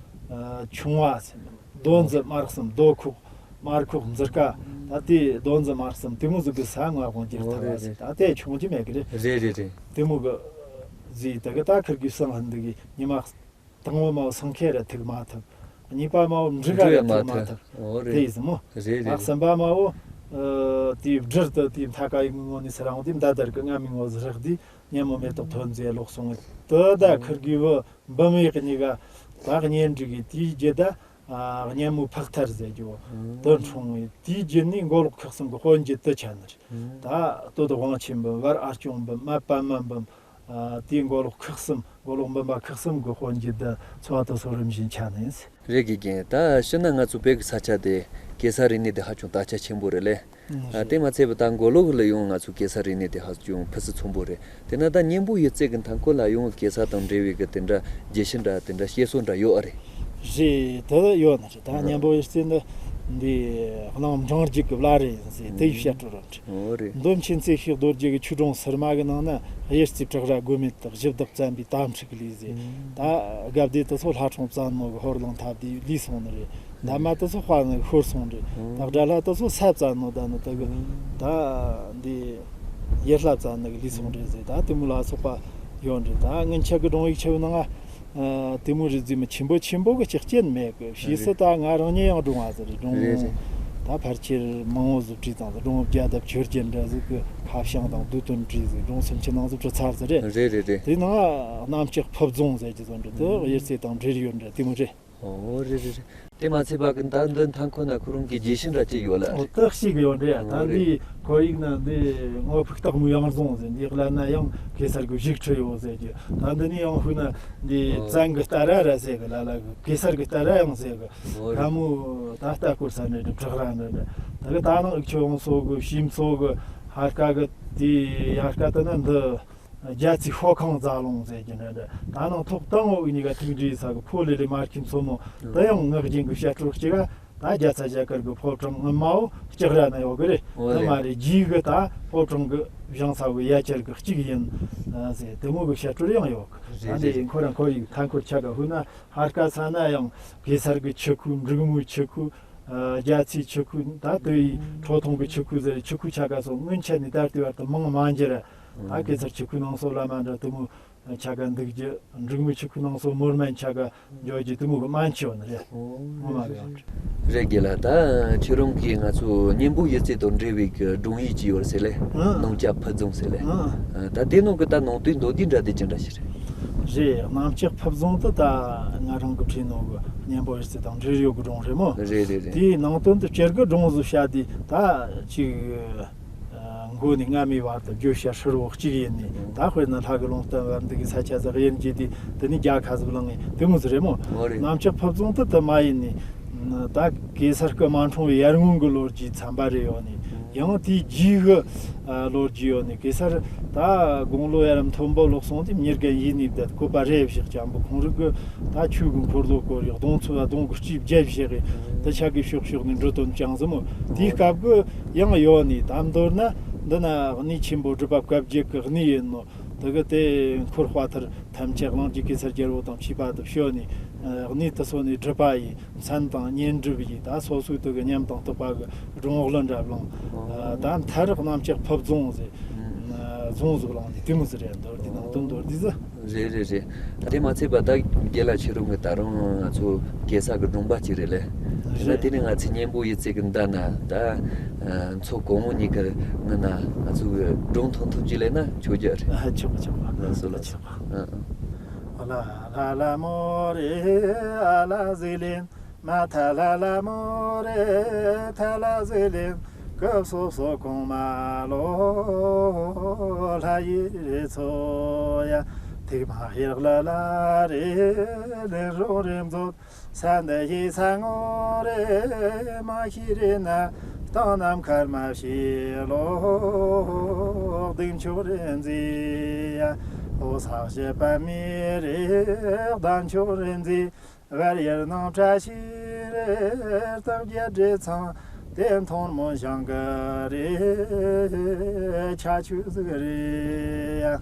ཨ། ཆུང་བ་ཟེར། རྡོ་འཛི་མར་གསུམ། རྡོ་ཁོག་མར་ཁོག་འཛི་ཀ། ད་དེ་རྡོ་འཛི་མར་གསུམ་དེ་མོ་ཟིག་གི་ས་མངའ་དབང་རྒྱལ་ཐང་བ་ཟེར། ད་དེ་ཆུང་རྒྱུ་མེད་གི་རེད། རེད་རེད་རེད། དེ་མོ་གི་ཟིག་དེ་གི་ད་ཁིར་གི་སང་ཧན་འདི་གི་ཉི་མ་དང་བོ་མའོ་སེང་གེ་ར་ཐུག་མ་ཐུབ། གཉིས་པ་མའོ་འབྲུག་ག་ར་ཐུག་མ་ཐུབ། ཨོ་རེད། དེ་ཡིན་སྲིད་མོ། རེད་རེད་ད་རེད། གསུམ་པ་མའོ། ཨ། དེའི་སྦྲུལ་དུ་དེའི་མཐའ་ཀ་ཡི་ངོ་ནས་སི་རང་དེ་མདའ་དར་གི་རྔ་མའི་ངོ་ཟི་རག་དེ་ཉན་མོ་མེ་ཏོག་ཐོན་ཟེ་ལོག་སོང་། དེ་ད་ཁིར་གི་བུ་འབུམ་ཡེག་གཉིས་ཀ་ད་གཉེན་སྒྲིག་གི། དེའི་རྗེས་ད། ཨ། གཉན་མོ་ཕག་ཐར་ཟེར་རྒྱུ་དེ་འཁྲུངས། དེའི་རྗེས་ནས་མགོ་ལོག་ཁག་གསུམ་གི་དཔོན་རྒྱུད་དུ་ཆ་ནི་རེད། ད་སྟོད་དབང་ཆེན་འབུམ། བར་ཨ་སྐྱོང་འབུམ། སྨད་པདྨ་འབུམ། ཨ། དེའི་མགོ་ལོག་ཁག་གསུམ། མགོ་ལོག་འབུམ་པ་ཁག་གསུམ་གི་དཔོན་རྒྱུད་དུ་འཚོ་བ་དུ་སོ་རིམ་བཞིན་ཆ་ནི་ཡིན། རེད་དགེ་རྒན། ད་ཕྱི་ན་ང་ཚོ་བོད་ཀྱི་ས་ཆ་དེ་གེ་སར་རིག་གནས་དེ་ཧ་ཅང་དར་ཆ་ཆེན་པོ་རེད་ལེ། ཨ། རེད། དེ་མ་ཚད་པ་ད་མགོ་ལོག་ལ་ཡང་ང་ཚོ་གེ་སར་རིག་གནས་དེ་ཧ་ཅང་ཕུན་སུམ་ཚོགས་པོ་རེད། དེ་ན་ད་གཉན་པོ་ཡི་རྩེ་གི་མཐའ་འཁོར་ལ་ཡང་གེ་སར་དང་འབྲེལ་བའི་གི་དེ་འདྲ་རྒྱུ་ཆ་འདྲ་དེ་འདྲ་བཤད་སྲོལ་འདྲ་ཡོད་ཨ་རེད། རེད། དེ་ཡོད་ནི་རེད། ད་གཉན་པོ་ཡི་རྩེ་འདི་འདི་གནམ་འབྲིང་རྒྱུད་ཀྱི་བླ་རེ་ཡིན་ཟེ་དེ་ཡི་བཤད་སྲོལ་རེད། ཨོ་རེད། མདོ་མཁྱེན་བརྩེ་ཤེས་རྡོ་རྗེ་གི་ཆོས་སྒྲུང་སིལ་མ་གི་ནང་ན་དབྱར་རྩེ་བྲག་ར་དགོན་མེད་དག་གཞི་བདག་བཙན་པོའི་དམ་ཁྲིད་ཀྱི་ལས་ཟེ། ད་སྒ་སྡེ་དེ་ཚོ་ལྷ་སྲུང་བཙན་ནོ་གི་ཧོར་གླིང་ཐབ་དེ་ལུས་སོང་ནི་རེད། འདབ་མ་དེ་ཚོ་དཔའ་ནི་ཤོར་སོང་རེད། ད་དགྲ་ལྷ་དེ་ཚོ་ས་བཙན་ནོ་ད་ནི་དེ་གི་ད་འདི་ཡེ་ལྷ་བཙན་ནི་གི་ལུས་སོང་རེད་ཟེ། ད་དེ་མོ་ལ་སོགས་པ་ཡོད་རེད། ད་སྔོན་ཆད་གི་སྒྲུང་ཡིག་ཆ་བོ་ནང་ང་། ཨ། དེ་མོ་རེད་ཟེ་མི་ཆེན་པོ་ཆེན་པོ་གི་ཆགས་རྐྱེན་མེད་གི། ཕྱིས་སུ་ད་ང་རང་ཉིད་ཡང་སྒྲུང་བ་ཟེར་སྒྲུང་། རེད་རེད། ད་ཕལ་ཆེར་མང་བོ་ཟིག་བྲིས་དང་ཟེ། སྒྲུང་བརྒྱ་དང་བཅོ་བརྒྱད་འདྲ་ཟིག་གི་ཁ་བྱང་དང་བསྡུས་དོན་བྲིས་ཟིག། སྒྲུང་སུམ་ཅུ་ནང་ཟིག་བྲི་ཚར་ཟིག་རེད། རེད་རེད་རེད། དེ་ནང་གནམ་ལྕགས་ཕུབ་རྫོང་ཟེར་གྱི་ཟིག་འདྲ་དེ་དབྱར་རྩེ་དང་འབྲེལ་ཡོད་འདྲ་དེ་མོ་རེད། ཨོ་རེད་རེད་རེད། དེ་མ་ཚད་པ་གི་ད་འདི་མཐའ་འཁོར་ན་ཁོ་རང་གི་རྒྱས་ཤིང་འདྲ་ཅིག་ཡོད་ལ། ཨོ་རེད། དག་ཞིག་ཡོད་འདྲ་ཡ། ཨོ་ད་རེད། འདི་ཁོར་ཡུག་ན་འདི་སྔོ་ཕུག་སྟག་མོའི་ཡང་རྫོང་ཟེར། འདི་ལ་ན་ཡང་གེ་སར་གི་བཞུགས་ཁྲི་ཡོད་ཟེར་གྱི། ད་འདི་ནི་ཡང་ཧུ་ན་འདི་ཨོ་བཙན་གི་རྟ་ར་ར་ཟེར་གི། ལ་ལ་གི་གེ་སར་གི་རྟ་ར་ཡང་ཟེར་གི། ཨོ་རེད། ཁ་མོ་ད་རྟ་སྐོར་ས་འདྲ་འདྲ་བྲག་ར་འདྲ་འདྲ། ད་གི་ད་ནང་ཨིག་ཆོས་ཡོང་སོ་གི་ཤིམ་སོ་གི་ཧར་ཀ་གི་དེ་ཡར་ཀ་དེ་ན་འདི། རྒྱ་ཚའི་ཤོ་ཁང་རྫ་ལུང་ཟེར་གྱི་འདྲ་འདྲ། ད་ནང་ཐོག་དང་འོག་གཉིས་ཀ་ཐུག་འདྲིས་ས་གི་ཕོ་ལི་ལི་མར་ཁྱིམ་མཚོ་མོ། ད་ཡང་ངག་རྒྱུན་གི་བཤད་སྲོལ་གཅིག་ག་ད་རྒྱ་ཚ་ཞལ་དཀར་གི་ཕོ་བྲང་ངོ་མའོ་ལྕགས་ར་ན་ཡོད་གི་རེད། ཨོ་དེ་མ་རེད། རེད། རྗེས་གི་ད་ཕོ་བྲང་གི་བཞེངས་ས་གི་ཡ་གྱལ་གི་གཅིག་ཡིན་ཟེར་དེ་མོ་གི་བཤད་སྲོལ་ཡང་ཡོད་གི། རེད། ད་འདི་རེད། ཁོ་རང་ཁོ་ཡི་མཐའ་འཁོར་ཆ་ག་ཧུ་ན་ཧར་ཀ་ས་ན་ཡང་གེ་སར་གི་ཆུ་ཁུ། འབྲུག་མོའི་ཆུ་ཁུ། ཨ། རྒྱ་ཚའི་ཆུ་ཁུ། ད་དེ་ཡི་ཁྲོ་ཐུང་གི་ཆུ་ཁུ་ཟེར། ཆུ་ཁུ་ཆ་ག་སོ་སྔོན་ཆད་ནས་ད་ལྟའི་བར་དུ་མང་མ་འགྱུར། ད་གེ་སར་ཆུ་ཁུ་ནང་སོ་བླ་མ་འདྲ་དེ་མོ་ཆ་ག་འདུག་རྒྱུ། འབྲུག་མོའི་ཆུ་ཁུ་ནང་སོ་མོར་མན་ཆ་ག་འཇོག་རྒྱུ་དེ་མོ་གི་མན་ཆོད་ནི་རེད། ངོ་མ་རེད། རེད་དགེ་ལགས། ད་ཁྱེད་རང་གིས་ང་ཚོ་གཉན་པོ་ཡི་རྩེ་དང་འབྲེལ་བའི་གི་སྒྲུང་ཡིག་ཅིག་ཡོད་ཟེར་ལེ། ཨང་། གནམ་ལྕགས་ཕུབ་རྫོང་ཟེར་ལེ། ཨང་། ཨ། ད་དེ་ནང་གི་ད་ནང་དོན་མདོར་བསྡུས་འདྲ་དེ་ཅི་འདྲ་ཞིག་རེད། རེད། གནམ་ལྕགས་ཕུབ་རྫོང་དེ་ད་ང་རང་གི་བྲིས་ནོ་གི་གཉན་པོ་ཡི་རྩེ་དང་འབྲེལ་ཡོད་གི་སྒྲུང་རེད་མོ། རེད་རེད་རེད། དེའི་ནང་དོན་དེ་སྤྱིར་གི་སྒྲུང་ཟིག་བཤད་དེ་ད་ཅིག་ཨ། མགོ་ནས་རྔ་མའི་བར་དུ་བརྗོད་བྱ་ཧྲིལ་བོ་གཅིག་ཡིན་ནི། ད་དཔེར་ན་ལྷ་གི་ལུང་བསྟན་བར་འདི་གི་ས་ཆ་ཟིག་དབྱེ་འབྱེད་དེ་དེ་ནི་རྒྱལ་ཁ་ཟིག་བླངས་ངེ་དེ་མོ་ཟིག་རེད་མོ། ཨོ་རེད། གནམ་ལྕགས་ཕུབ་རྫོང་དེ་དེ་མ་ཡིན་ནི། ད་གེ་སར་སྐུ་མ་འཁྲུངས་པའི་ཡར་སྔོན་གི་ལོ་རྒྱུས་ཚན་པ་རེ་ཡོད་ནི། ཡང་དེའི་རྗེས་གི་ཨ། ལོ་རྒྱུས་ཡོད་ནི། གེ་སར་ད་དགུང་ལོ་ཡར་མཐོན་པོ་ལོག་སོང་དེ་མྱི་རྒན་ཡིན་ནི་དེ་བཀོད་པ་རེ་བཞག་ཅང་པོ་ཁོང་རིག་གི་ད་ཆོས་གི་འཁོར་ལོ་བསྐོར་ཡོད། གདོང་ཚོ་གདོང་གི་སྤྱི་བརྒྱད་བཞག་གི་དེ་ཆ་གི་ཕྱོགས་ཕྱོགས་ནས་འགྲོ་དོན་ཅང་ཟིག་མོ། དེའི་སྐབས་གི་ཡང་ཡོད་ནི། ད་མདོར་ན་འདི་ན་གནས་ཆེན་པོ་སྒྲུབ་པ་བཀའ་བརྒྱད་ཀྱི་གནས་ཡིན་ནོ། དེ་གི་དེ་འཁོར་དཔའ་ཐུལ་ཐམས་ཅད་གླིང་རྗེ་གེ་སར་རྒྱལ་པོ་དང་བཅས་པ་དེ་བྱོན་ནི། གནས་དེ་སོ་ནས་སྒྲུབ་པ་ཡི་མཚན་དང་བསྙེན་སྒྲུབ་ཡི་ད་སོ་སོའི་དེ་གི་ཉམས་དང་རྟོགས་པ་གི་སྒྲུང་འོག་ལ་འདྲ་བླངས། ད་མཐར་གནམ་ལྕགས་ཕུབ་རྫོང་ཟེར་རྫོང་ཟིག་བླངས་ནི་དེ་མོ་ཟིག་རེད། མདོར་བསྡུས་ནང་དོན་མདོར་བསྡུས་ཟིག་རེད་རེད་རེད། ད་དེ་མ་ཚད་པ་ད་རྒན་ལགས་ཁྱེད་རང་གི་ད་རུང་ང་ཚོ་གེ་སར་གི་སྒྲུང་པ་ཅིག་རེད་ལེ། དེ་ན་རེད། དེ་ནི་ང་ཚོའི་གཉན་པོ་ཡི་རྩེ་གི་མདའ་ན་ད་མཚོ་གོང་མོ་གཉིས་ཀྱི་ངི་ན་ང་ཚོ་གི་སྒྲུང་ཐུང་ཐུང་ཅིག་ལེན་ན་ཆོག་རྒྱུ་རེད། ཨ། ཆོག་ཆོག་ལགས་སོ་ལགས་སོ། ཆོག་ཨ་ཨ། ཨ་ལ་ལ་ལ་མོ་རེ། ཨ་ལ་ཟི་ལིན། མ་ཐ་ལ་ལ་མོ་རེ། ཐ་ལ་ཟི་ལིན། སྐབས་སོ་སོ་གོང་མ་ལོ། ལྷ་ཡི་རི་ཚོ་ཡ། ཐིག་མ་ཡག་ལ་ལ་རེ། ལེགས་རོགས་རེ་མཛོད། ས་འདི་ཡི་ས་ངོ་རེ། མ་ཤི་རེ་ན། སྟོང་ནམ་མཁར་མ་ཤི་ལོ། སྡིག་མཆོག་རེ་མཛེས་ཡ། འོ་ས་ཞེས་པ་མི་རེ། བདག་མཆོག་རེ་མཛེས། བར་ཡར་ནང་བཀྲ་ཤིས་རེ། སྟབས་བརྒྱད་འདྲེ་ཚང་། དེ་མཐོང་མོ་ཞང་གི་རེ། ཆ་ཆུ་ཟིག་རེ།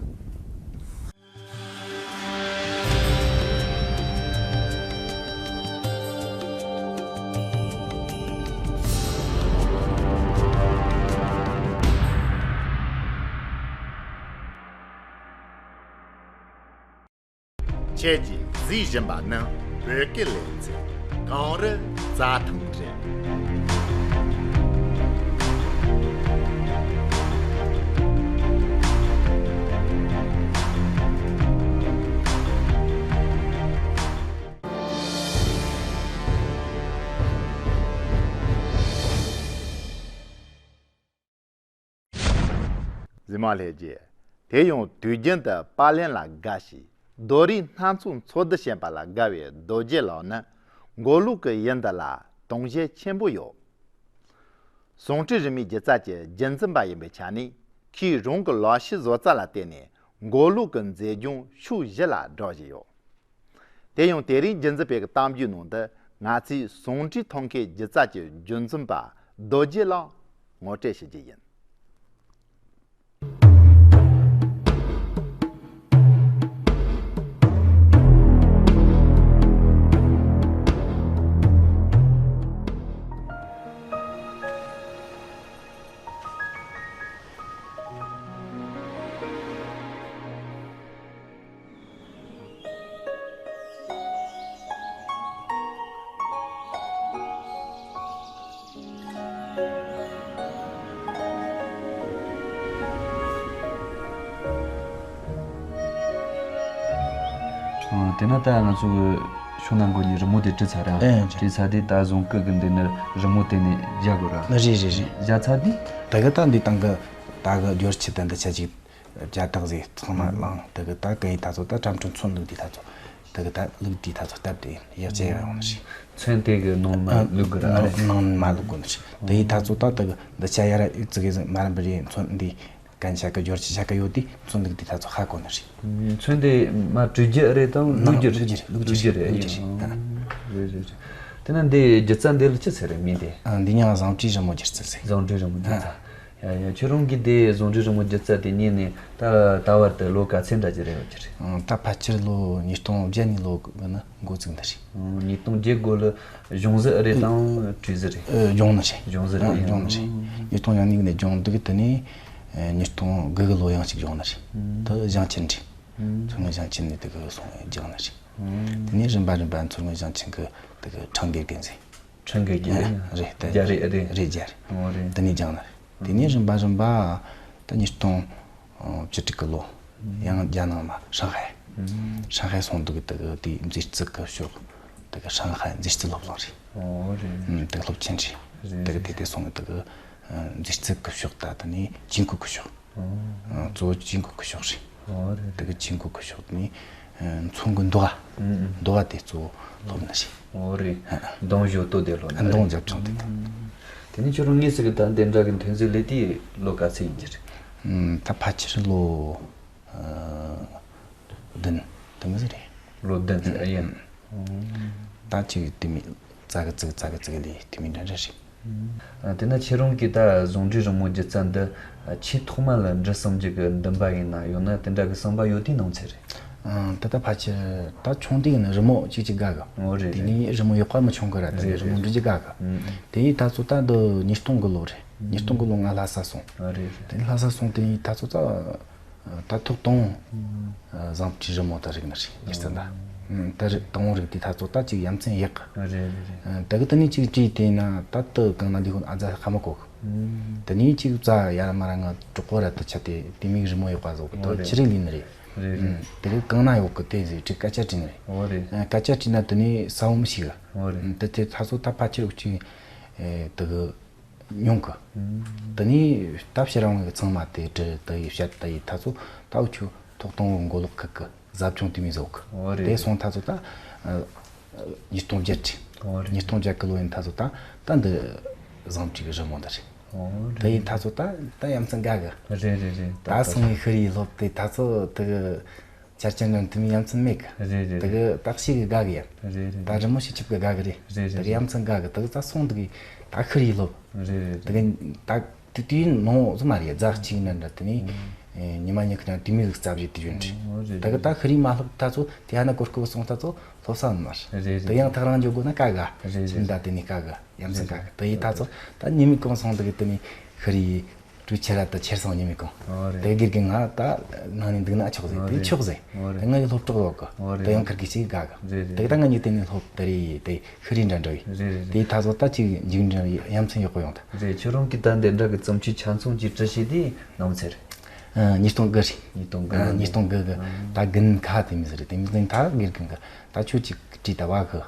ཁྱེད་ཀྱིས་གཟིགས་བཞིན་པ་ནི་བོད་སྐད་ལེ་ཚན་གངས་རི་རྩྭ་ཐང་རེད། གཟིགས་མོ་ལྷན་རྒྱས། དེ་ཡང་དུས་རྒྱུན་དུ་པར་ལེན་ལ་དགའ་ཞིང་རྡོ་རིང་སྣ་ཚོགས་འཚོལ་བསྡུ་བྱེད་པ་ལ་དགའ་བའི་རྡོ་རྗེ་ལགས་ནི་མགོ་ལོག་གི་ཡུལ་འདི་ལ་དུང་ཞེན་ཆེན་པོ་ཡོད། ཟུང་འབྲེལ་རིང་མོའི་སྒྱུ་རྩལ་གྱི་རྒྱུན་འཛིན་པ་ཡིན་པའི་ཆ་ནས་ཁོས་རང་གི་ལག་ཤེས་བཟོ་རྩལ་ལ་བརྟེན་ནས་མགོ་ལོག་གི་མཛེས་ལྗོངས་ཕྱོགས་བཞི་ལ་སྒྲོག་བཞིན་ཡོད། དེ་ཡང་དེ་རིང་རྒྱུན་འཛིན་པའི་གཏམ་རྒྱུད་ནང་དུ་ང་ཚོས་ཟུང་འབྲེལ་ཐོག་ཁའི་སྒྱུ་རྩལ་གྱི་རྒྱུན་འཛིན་པ་རྡོ་རྗེ་ལགས་ངོ་སྤྲོད་བྱེད་རྒྱུ་ཡིན། ཨ། དེ་ན་ད་ང་ཚོ་གི་ཤོག་ནང་གོ་ནས་རི་མོ་དེ་བྲིས་ཚར་ར། ཨེ། བྲིས་ཚར་དེ་ད་ཟུང་སྐུ་གི་འདི་ནི་རི་མོ་དེ་ནས་རྒྱག་དགོས་ར། རེད་རེད་རེད། རྒྱག་ཚར་དེ། ད་གི་ད་འདི་སྟེང་གི་ད་གི་སྦྱོར་ཆས་དང་འདི་ཆ་ཅིག་བྱ་དག་ཟིག་ཚང་མ་བླངས། དེ་གི་ད་གི་ད་ཚོ་ད་ཁྲམ་ཁྲུམ་ཚོན་བླུགས་དེ་ད་ཚོ་དེ་གི་ད་བླུགས་དེ་ད་ཚོ་སྟབས་དེ་ཡག་ཅེ་ཡང་ནི་ཞིག་ཚོན་དེ་གི་ནང་མ་བླུགས་གི་ར། ནང་མ་བླུགས་གོ་ནི་ཞིག་དེ་ཡི་ད་ཚོ་ད་དེ་གི་འདི་ཆ་ཡ་ར་ཨི་ཙི་གི་ཟིག་མ་རམ་པ་རེ་ཚོན་འདི་གན་ཆ་གི་སྦྱོར་ཆས་ཆ་གི་ཡོད་དེ་ཚོན་བླུགས་དེ་ད་ཚོ་ཧ་གོ་ནི་ཞིག་ཚོན་དེ་མ་བྲུས་རྒྱུ་རེད་དམ་བླུགས་རྒྱུ་རེད། བླུགས་རྒྱུ་རེད། བླུགས་རྒྱུ་རེད། རེད་རེད། དེ་ན་འདི་སྒྱུ་རྩལ་འདི་ལ་ཅི་ཟེར་རེད་མིང་དེ། ཨ། འདི་ཉག་བཟང་བྲིས་རི་མོ་སྒྱུ་རྩལ་ཟེར། བཟང་བྲིས་རི་མོ་སྒྱུ་རྩལ། ཡ་ཡ། ཁྱོད་རང་གིས་དེ་བཟང་བྲིས་རི་མོ་སྒྱུ་རྩལ་དེ་རྙེད་ནས་ད་ད་བར་དུ་ལོ་ག་ཚོད་འདྲ་ཅིག་རེད་ཡོད་ཀྱི་རེད། ཨང་། ད་ཕལ་ཆེར་ལོ་ཉིས་སྟོང་བརྒྱད་ནས་ལོ་གི་ནི་འགོ་བཙུགས་འདི་རེད། ཨང་། ཉིས་སྟོང་བརྒྱད་འགོ་ལ་གཞུང་ཟིག་རེད་དང་བྲིས་ཟིག་རེད། ཨ། སྦྱོང་ནི་རེད། སྦྱོང་ཟིག་རེད། ཨང་། སྦྱོང་ནི་རེད། ཨང་། ཉིས་སྟོང་བརྒྱད་ནས་སྦྱོང་འདུག་དེ་ནས་ཨ་ཉིས་སྟོང་དགུ་གི་ལོ་ཡང་ཅིག་སྦྱོང་ནི་རེད། ཨང་། ད་ཞིང་ཆེན་རེད། ཨང་། མཚོ་སྔོན་ཞིང་ཆེན་ནས་དེ་གི་སོང་སྦྱངས་ནི་རེད། ཨང་། དེ་ནས་རིམ་པ་རིམ་པ་མཚོ་སྔོན་ཞིང་ཆེན་གི་དེ་གི་ཁྲང་དགེ་རྒན་ཟེར། ཁྲང་དགེ་རྒན། ཨ། རེད། དེ་རྒྱ་རེད། རེད། རེད། རྒྱ་རེད། ཨོ་རེད། དེ་ནས་སྦྱངས་ནི་རེད། དེ་ནས་རིམ་པ་རིམ་པ་ད་ཉིས་སྟོང་བཅུ་དྲུག་གི་ལོ་ཡང་རྒྱ་ནང་མ་ཧྲང་ཧའེ། ཨང་། ཧྲང་ཧའེ་སོང་འདུག་གི་དེ་གི་དེའི་མཛེས་རྩལ་གི་ཕྱོགས་དེ་གི་ཧྲང་ཧའེ་མཛེས་རྩལ་སློབ་གླིང་རེད། ཨོ་རེད། ཨང་། དེ་གི་སློབ་ཆེན་རེད། རེད། དེ་གི་དེ་དེ་སོང་གི་དེ་གི་མཛེས་རྩལ་གི་ཕྱོགས་ད་དེ་ནས་ཅིན་ཀུ་གི་ཕྱོགས། ཨང་། གཙོ་བོ་ཅིན་ཀུ་གི་ཕྱོགས་རེད། ཨོ་རེད། དེ་གི་ཅིན་ཀུ་གི་ཕྱོགས་ནས་མཚོ་གི་མདོ་བ། ཨང་། མདོ་བ་དེ་གཙོ་བོ་སློབ་ནི་རེད། ཨོ་རེད། ཨང་། མདོ་ཞོ་ཏོ་དེ་སློབ་ནི་རེད། མདོ་འཇབ་ཆུང་དེ་དང་། དེ་ནས་ཁྱོད་རང་དངོས་སུ་གི་ད་འདི་འདྲ་གི་ཐོན་རྫས་ལས་དེ་ལོ་ག་ཚོད་ཡིན་གྱི་རེད། ཨང་། ད་ཕལ་ཆེར་ལོ་ཨ་བདུན་དེ་མོ་ཟིག་རེད། ལོ་བདུན་ཨ་ཡིན། ད་ཅིག་དེ་མོ་ཙ་གི་ཙིག་ཙ་གི་ཙིག་ལས་དེ་མོ་འདྲ་འདྲ་རེད། ཨ། དེ་ན་ཁྱེད་རང་གིས་ད་ཟུང་འབྲེལ་རི་མོ་སྒྱུ་རྩལ་འདི་ཆེས་ཐོག་མ་ལ་འབྲི་བསམ་རྒྱུ་གི་འདུན་པ་ཡིན་ན། ཡང་ན་དེ་འདྲ་གི་བསམ་པ་ཡོད་དུས་ནང་ཚན་རེད། ཨང་། ད་ལྟ་ཕལ་ཆེར་ད་ཆུང་དུས་ནས་རི་མོ་གཅིག་གཅིག་དགའ་གི། ཨོ་རེད། དེ་རེད། ནས་རི་མོ་ཡག་པ་མི་བྱུང་གི་ར། དེ་རེད་ནས་རི་མོ་རེད། འབྲི་རྒྱུ་དགའ་གི། ཨང་། དེ་ཡིས་ད་ཚོ་ད་འདི་ཉིས་སྟོང་གི་ལོ་རེད། ཨང་། ཉིས་སྟོང་གི་ལོ་ང་ལྷ་ས་སོང་། ཨ་རེད་རེད། དེ་ནས་ལྷ་ས་སོང་དེ་ནས་ད་ཚོ་ད་ད་ཐོག་དང་པོ་ཨ་བཟང་བྲིས་རི་མོ་ད་རིག་ནི་རེད། སྒྱུ་རྩལ་ད། ཨང་། ད་རིག་དང་པོ་རིག་དེ་ད་ཚོ་ད་ཅིག་ཡ་མཚན་ཡག་གི། ཨ་རེད་རེད་རེད། ཨ། ད་གི་དེ་ནས་ཅིག་བྲིས་དེ་ན་ད་དུ་གང་ན་ལི་ཧུན་ཨ་ཛ་ཧ་མ་གོ་གི། ཨང་། དེ་ནས་ཅིག་རྩ་ཡ་ར་མ་ར་ང་གྲོགས་པོ་ར་ད་ཆ་དེ་དེ་མིག་རི་མོ་ཡག་པ་བཟོ་གི། ཨོ་ད་རེད། ཕྱི་རིག་ལི་ནི་རེད། རེད་རེད། ཨང་། དེ་གི་གང་ན་ཡོད་གི་དེ་ཟེར་བྲིས་སྐད་ཆ་དྲིས་ནི་རེད། ཨོ་རེད། ཨ། སྐད་ཆ་དྲིས་ན་དེ་ནས་ས་བོ་མི་ཤེས་གི། ཨོ་རེད། ཨང་། དེ་དེ་ད་ཚོ་ད་ཕལ་ཆེར་འུ་ཅིག་ཨེ་དེ་གི་ མྱོང་གི། དེ་ནས་སྟབས་ཕྱིར་རང་གི་ཚང་མ་དེ་དྲི་དེ་ཡི་བཤད་དེ་ཡི་ཐ་ཚོ་ད་འུ་ཆོ་ཐོག་དང་པོ་མགོ་ལོག་ཁུལ་གི་ཟབ་སྦྱོང་དེ་མི་བཟོ་གི། ཨོ་རེད། དེ་སོང་ཐ་ཚོ་ད་ཉིས་སྟོང་བརྒྱད་རེད། ཨོ་རེད། ཉིས་སྟོང་བརྒྱད་གི་ལོ་ཡིན་ཐ་ཚོ་ད་ད་འདི་བཟང་ཅིག་རི་མོ་འདི་རེད། ཨོ་རེད། དེ་ཡིན་ཐ་ཚོ་ད་ད་ཡ་མཚན་དགའ་གི། རེད་རེད་རེད། ད་སོང་བའི་ཤི་རིའི་སློབ་དེ་ཐ་ཚོ་དེ་གི་ཆར་ཅན་ནམ་དུ་མི་ཡ་མཚན་མེད་གི། རེད་རེད། དེ་གི་ད་ཤི་གི་དགའ་གི་ཡ། རེད་རེད། ད་རི་མོ་ཤི་ཆིབ་གི་དགའ་གི་རེད། རེད་རེད། དེ་གི་ཡ་མཚན་དགའ་གི། དེ་གི་ད་སོང་དེ་གི་ད་ཤི་རིའི་སློབ། རེད་རེད། དེ་གི་ད་དེ་དུས་ནོ་ཟི་མ་རེད། རྫ་གཅིག་ན་འདྲ་དེ་ནི་ཉི་མ་ཉི་ཁ་ན་དུས་མི་གི་རྩ་བཞི་དུས་ཡོད་རེད། ཨོ་རེད། དེ་གི་ད་ཤི་རིའི་མ་སློབ་ཐ་ཚོ་དེ་ཧ་ན་གོ་སྐབས་སོང་ཐ་ཚོ་སློབ་ས་མ་རེད། རེད་རེད། དེ་ཡང་ཐག་རང་འཇོག་དགོས་ན་དགའ་གི། རེད་རེད། སེམས་ད་དེ་ནི་དགའ་གི། ཡ་མཚན་དགའ་གི། དེ་ཡི་ཐ་ཚོ་ད་ཉི་མའི་གོང་སོང་དེ་གི་དེ་ནི་ཤི་རིའི་གྲུ་ཆེ་ར་ད་ཆེར་སོང་ཉི་མའི་གོང་། ཨོ་རེད། དེ་དགེ་རྒན་ང་ད་ནང་ནས་འདུག་ན་ཆོག་ཟེར། ཨོ་དེ་རེད། ཆོག་ཟེར། ཨོ་རེད། དེ་ང་གི་སློབ་གྲོགས་ཡོད་གི། ཨོ་རེད། དེ་ཡང་ཁིར་གི་ཞིག་དགའ་གི། རེད་རེད། དེ་ད་ང་གཉིས་དེ་ནས་སློབ་དེ་རེད། དེ་ཤི་རིའི་འདྲ་འདྲ་ཡི། རེད་རེད། དེ་ཐ་ཚོ་ད་ཅིག་འཇིག་འདྲ་ཡ་མཚན་ཡག་པོ་ཡོང་ད། རེད། ཁྱོད་རང་གི་ད་འདི་འདྲ་གི་བརྩམས་ཆོས་ཆ་ཚང་གི་བྲི་ཤེས་དེ་ནམ་ཚེ་རེད། ཨ། ཉིས་སྟོང་དགུ་རེད། ཉིས་སྟོང་དགུ། ཨ། ཉིས་སྟོང་དགུ་གི། ཨ། ད་དགུན་ཁ་དེ་མི་ཟེར་རེད། དེ་མི་ཟེར་ད་དགེ་རྒན་གི་ད་ཁྱོད་ཅིག་བྲིས་ད་བ་གི།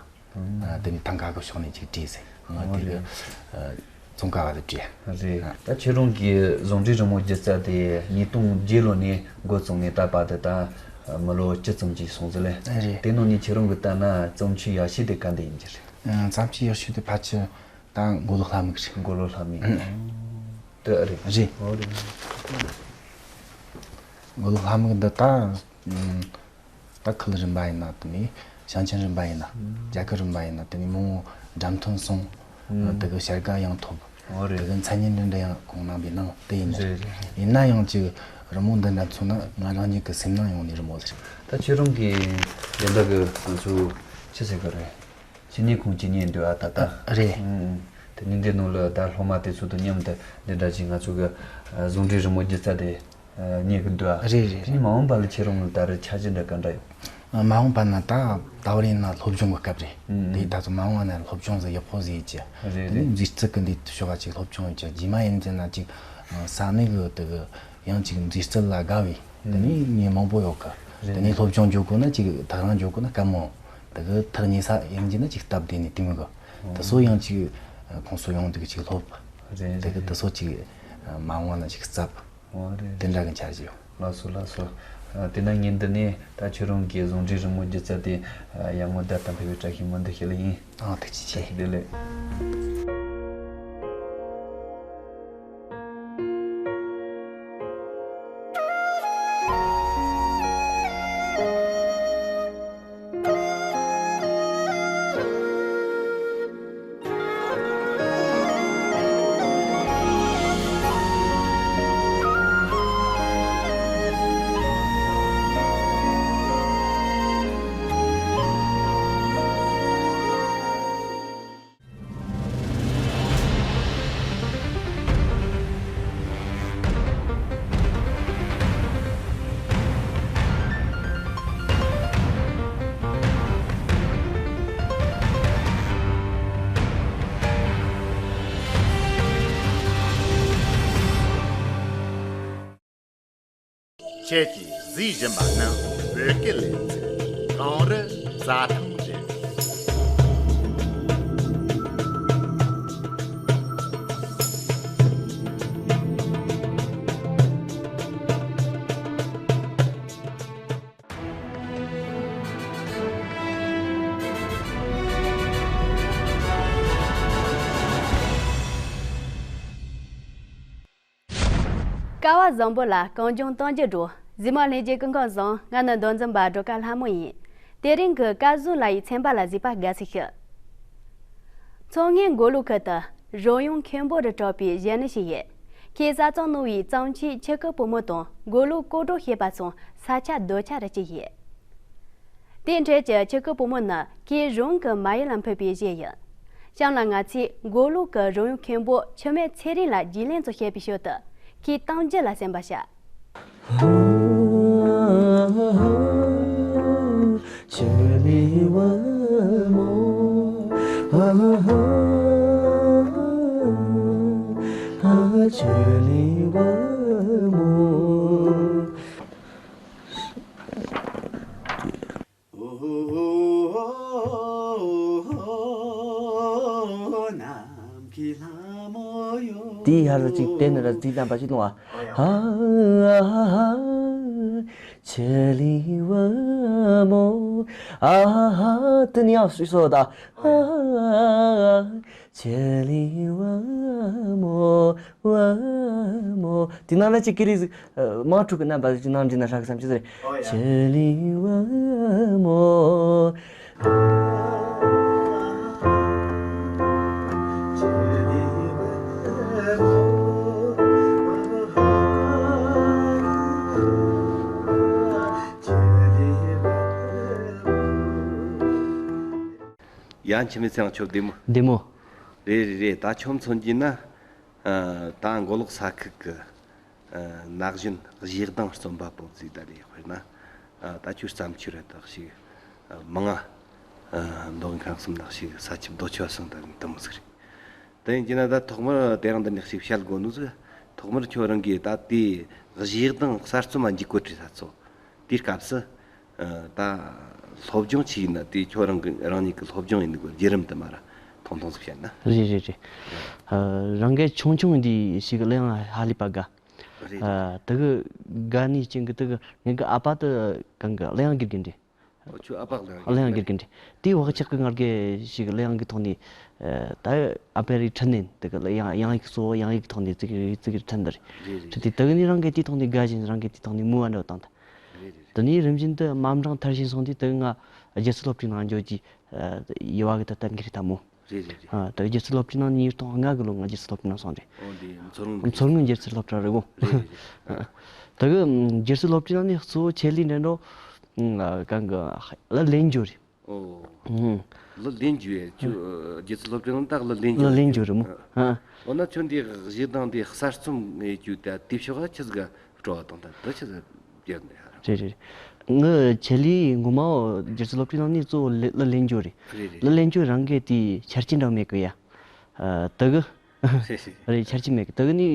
ཨ། དེ་ནི་ཐང་ག་གི་ཕྱོགས་ནས་ཅིག་བྲིས་ཟེར། ང་དེ་གི། ཨ། ཙོང་ཁ་བ་དེ་བྲིས། རེད། ཨ། ད་ཁྱེད་རང་གི་ཟུང་འབྲེལ་རི་མོ་སྒྱུ་རྩལ་དེ་ཉིས་སྟོང་བརྒྱད་ལོ་ནས་འགོ་བཙུགས་ནས་ད་བར་དུ་ད་མི་ལོ་བཅུ་ཙམ་ཅིག་སོང་ཟེར་ལེ། རེད། དེ་ནང་ནས་ཁྱེད་རང་གི་ལྟ་ན་བརྩམས་ཆོས་ཡག་ཤོས་དེ་ག་འདྲ་ཡིན་གྱི་རེད། ཨ། བརྩམས་ཆོས་ཡག་ཤོས་དེ་ཕལ་ཆེར་ད་མགོ་ལོག་ལྷ་མིག་རེད། མགོ་ལོག་ལྷ་མིག། ཨང་། དེ་རེད། རེད། ཨོ་རེད། མགོ་ལོག་ལྷ་མིག་འདི་ད། ཨང་། ད་ཁུལ་རིམ་པ་ཡིན་ན་དེ་ནས་ཞིང་ཆེན་རིམ་པ་ཡིན་ན། ཨང་། རྒྱལ་ཁབ་རིམ་པ་ཡིན་ན་དེ་ནས་མང་བོ་འགྲེམས་སྟོན་སོང་། ཨང་། དེ་གི་བྱ་དགའ་ཡང་ཐོབ། ཨོ་རེད། དེ་གི་མཚན་སྙན་འདྲ་འདྲ་ཡང་གོང་གནང་པའི་ནང་དེ་ཡིན་ནི་རེད། རེད་རེད། ཡིན་ན་ཡང་ཅིག་རི་མོ་འདི་འདྲ་མཚོན་ན་ང་རང་ཉིད་ཀྱི་སེམས་ནང་ཡོང་ནི་རི་མོ་ཟེར། ད་ཁྱེད་རང་གིས་འདི་འདྲ་གི་ང་ཚོ་ཅི་ཟེར་གི་རེད། ཅི་ནས་ཁུངས་ཅི་ནས་འདུག་ཨ་ད་ལྟ། རེད། ཨང་། དེ་ནས་འདི་ནང་ལ་ད་སློབ་མ་དེ་ཚོ་དང་མཉམ་དུ་འདི་འདྲ་ཅིག་ང་ཚོ་གི་ཨ་ཟུང་འབྲེལ་རི་མོ་སྒྱུ་རྩལ་དེ་ཨ་གཉེར་གི་འདུག་ཨ། རེད་རེད། དེ་ནས་མ་འོངས་པ་ལ་ཁྱེད་རང་ལ་ད་རེས་འཆར་གཞི་འདྲ་ག་འདྲ་ཡོད། ཨ། མ་འོངས་པ་ན་ད་ད་བར་ཡིན་ན་སློབ་སྦྱོང་གི་སྐབས་རེད། ཨང་། དེ་ད་ཚོ་མ་འོངས་པ་ན་སློབ་སྦྱོང་ཟིག་ཡག་པོ་ཟིག་ཡེད་ཀྱི། རེད་དེ་ནས་རེད། མཛེས་རྩལ་གི་འདི་ཕྱོགས་ག་ཅིག་སློབ་སྦྱོང་ཡེད་ཀྱི། རྗེས་མ་ཡིན་ཟེར་ན་ཅིག་ས་གནས་གི་དེ་གི་ཡང་ཅིག་མཛེས་རྩལ་ལ་དགའ་བའི་དེ་ནས་མི་མང་པོ་ཡོད་གི། རེད། དེ་ནས་སློབ་སྦྱོང་འཇོག་དགོས་ན་ཅིག་ཐག་རང་འཇོག་དགོས་ན་དཀའ་མོ། དེ་གི་ཐག་ཉེ་ས་ཡིན་གྱི་ན་ཅིག་སྟབས་བདེ་ནས་དེ་མི་གི། དེ་ཚོ་ཡང་ཅིག་ཁོང་ཚོ་ཡོང་དེ་གི་ཅིག་སློབ། རེད་དེ་གི་རེད། དེ་ཚོ་ཅིག་མ་འོངས་ན་ཅིག་སྩལ། ཨོ་རེད། དེ་འདྲ་གི་འཆར་གཞི་ཡོད། ལགས་སོ་ལགས་སོ། ཨ། དེ་ན་ངས་འདི་ནས་ད་ཁྱོད་རང་གི་ཟུང་འབྲེལ་རི་མོ་སྒྱུ་རྩལ་དེ་ཡར་ངོ་བདག་དང་ཕེབས་པའི་བཀྲ་ཤིས་སྨོན་འདུན་ཞུ་ལེ་ཡིན། ཨ། ཐུགས་རྗེ་ཆེ། བཀྲ་ཤིས་བདེ་ལེགས། ཁྱེད་ཀྱིས་གཟིགས་བཞིན་པ་ནི་བོད་སྐད་ལེ་ཚན་གངས་རི་རྩྭ་ཐང་རེད། སྐལ་བ་བཟང་པོ་ལ་གངས་ལྗོངས་གཏམ་རྒྱུད་འགྲོ། གཟིགས་མོ་ལྷན་རྒྱས་སྐུ་ཁམས་བཟང་། ང་ནི་མདོ་འཛིན་པ་སྒྲོལ་དཀར་ལྷ་མོ་ཡིན། དེ་རིང་གི་སྐལ་བཟང་ལགས་ཡི་ཚན་པ་ལ་གཟིགས་པ་དགའ་བསུ་ཞུ། མཚོ་སྔོན་མགོ་ལོག་ཁུལ་དུ་རོལ་དབྱངས་མཁན་པོ་རུ་གྲགས་པའི་གཞོན་ནུ་ཞིག་ཡོད། ཁོས་གསར་རྩོམ་གནང་བའི་བརྩམས་ཆོས་ཆི་ཁི་བུ་མོ་དང་མགོ་ལོག་སྐོར་བྲོ་ཞེས་པ་སོགས་ས་ཆ་རྡོ་ཆ་རུ་སྐྱེས་ཡོད། དེའི་འཕྲོས་ཀྱི་ཆི་ཁི་བུ་མོ་ནི་ཁོས་རང་གི་མ་ཡུལ་ལ་ཕུད་པའི་གཞས་ཡིན། གཤམ་ལ་ང་ཚོས་མགོ་ལོག་གི་རོལ་དབྱངས་མཁན་པོ་འཆི་མེད་ཚེ་རིང་ལ་རྒྱུས་ལོན་དུ་བྱས་པའི་ཞོར་དུ་ཁོའི་གཏམ་རྒྱུད་ལ་གསན་པར་བྱ། དེའི་ཧར་ཅིག་དེ་ནི་ར་ཙི་དམ་པ་ཞིག་ལོང་ཨ། ཧ་ཧ་ཧ། ཆེ་ལི་བ་མོ། ཨ་ཧ། དེ་ནི་ཡང་སུས་སོ་ད། ཧ་ཧ་ཧ། ཆེ་ལི་བ་མོ། བ་མོ། དེ་ནང་ལ་ཅིག་ཀི་རི་ཟིག་མ་འཁྲུག་གི་རྣམ་པ་ཟིག་ཅིག་ནང་འདྲེན་ན་ཧྲག་བསམ་གྱི་ཟེར། ཆེ་ལི་བ་མོ། ཡ། འཆི་མེད་ཚེ་དབང་ཁྱོད་བདེ་མོ། བདེ་མོ། རེད་རེད་རེད། ད་ཁྱོད་མཚོན་གྱིས་ན། ཨ། ད་མགོ་ལོག་ས་ཁུལ་གི། ཨ། ན་གཞོན་གཞས་གདངས་རྩོམ་པ་པོ་ཟིག་ད་རེད། དཔེར་ན། ཨ། ད་ཁྱོད་བརྩམས་ཆོས་ར་དག་ཞིག་ཨ། མང་ང་། ཨ། མདོ་ཁམས་གསུམ་ནང་ཞིག་ས་ཁྱབ་རྡོ་ཁྱབ་སོང་ད་དེ་མོ་ཟིག་རེད། དེ་ཡིན་གྱི་ན་ད་ཐོག་མར་དེ་རིང་འདི་ནས་ཞིག་བཤད་དགོས་ནོ་ཟིག་ཐོག་མར་ཁྱོད་རང་གིས་ད་དེ་གཞས་གདངས་གསར་རྩོམ་མ་འཇུག་གོ་དྲི་ས་ཚོ། དེའི་སྐབས་སུ། ཨ། ད་སློབ་སྦྱོང་ཆི་ཡིན་ན་དེ་ཁྱོད་རང་གི་རང་ཉིད་ཀྱི་སློབ་སྦྱོང་ཡིན་ནི་གོ་བརྒྱུད་རིམ་དུ་མ་ར་ཐུང་ཐུང་ཟིག་བཤད་ན། རེད་རེད་རེད། ཨ། རང་གི་ཆུང་ཆུང་འདི་ཞིག་གླུ་དབྱངས་ཧ་ལས་པ་དགའ། རེད་རེད། ཨ། དེ་གི་དགའ་ནི་རྐྱེན་གྱིས་དེ་གི་ངེད་ཀྱི་ཨ་ཕ་དེ་གང་གི་གླུ་དབྱངས་དགེ་རྒན་རེད། ཨོ། ཁྱོད་ཨ་ཕ་གླུ་དབྱངས་དགེ་རྒན་རེད། དེའི་བག་ཆགས་ཀྱིས་ང་གི་ཞིག་གླུ་དབྱངས་ཀྱི་ཐོག་ནས། ཨ། ད་ཨ་ཕས་རེ་ཁྲིད་ནས་དེ་གི་གླུ་དབྱངས་དབྱངས་ཡིག་གཙོ་བོ་དབྱངས་ཡིག་གི་ཐོག་ནས་ཙི་གི་ཙི་གི་ཁྲིད་འདི་རེད། རེད་རེད། ཁྲིད་དེ་དེ་གི་ནས་རང་གིས་དེའི་ཐོག་ནས་དགའ་བཞིན་རང་གིས་དེའི་ཐོག་ནས་མོས་པ་འདྲ་བོ་བཏང་ད། རེད་རེད། དེ་ནས་རིམ་བཞིན་དུ་དམའ་འབྲིང་མཐར་ཕྱིན་སོང་དུས་དེ་གི་ང་སྒྱུ་རྩལ་སློབ་གྲྭའི་ནང་འགྱོ་རྒྱུའི། ཨ། ཡུ་བ་གི་ད་གཏན་འཁེལ་རེད་ད་མོ། རེད་རེད་རེད། ཨ། ད་སྒྱུ་རྩལ་སློབ་གྲྭའི་ནང་ཉིས་སྟོང་ལྔ་གི་ལོ་ང་སྒྱུ་རྩལ་སློབ་གྲྭའི་ནང་སོང་རེད། ཨོ། འདི་མཚོ་སྔོན། མཚོ་སྔོན་སྒྱུ་རྩལ་སློབ་གྲྭ་རེད་གོ། རེད་རེད་རེད། ཨ། ད་གི་སྒྱུ་རྩལ་སློབ་གྲྭའི་ནང་ནས་གཙོ་བོ་ཆེད་ལས་འདྲ་འགྲོ། ཨ། གང་གི་གླུ་ལེན་རྒྱུ་རེད། ཨོ། ཨང་། གླུ་ལེན་རྒྱུ་ཡས་ཁྱོད་སྒྱུ་རྩལ་སློབ་གྲྭའི་ནང་ད་གླུ་ལེན་རྒྱུ། གླུ་ལེན་རྒྱུ་རེད་མོ། ཨ། ཨ། འོ་ན་ཁྱོད་འདི་གཞས་གདངས་འདི་གསར་རྩོམ་ངེས་རྒྱུ་ད་དེ་ཕྱོགས་ཆི་ཟིག་སྤྲོ་བ་དང་ད་འདི་ཆི་ཟིག་རྒྱབ་ནས་ཧ་ར། རེད་རེད། ངའི་ཆེད་ལས་ངོ་མ་བོ་སྒྱུ་རྩལ་སློབ་གྲྭའི་ནང་ནས་གཙོ་བོ་ལེ་གླུ་ལེན་རྒྱུ་རེད། རེད་རེད། གླུ་ལེན་རྒྱུ་རང་གི་དེའི་ཆ་རྐྱེན་འདྲ་མེད་གི་ཡ། ཨ། དེ་གི། རེད་རེད། རེད། ཆ་རྐྱེན་མེད་གི། དེ་གི་ནི།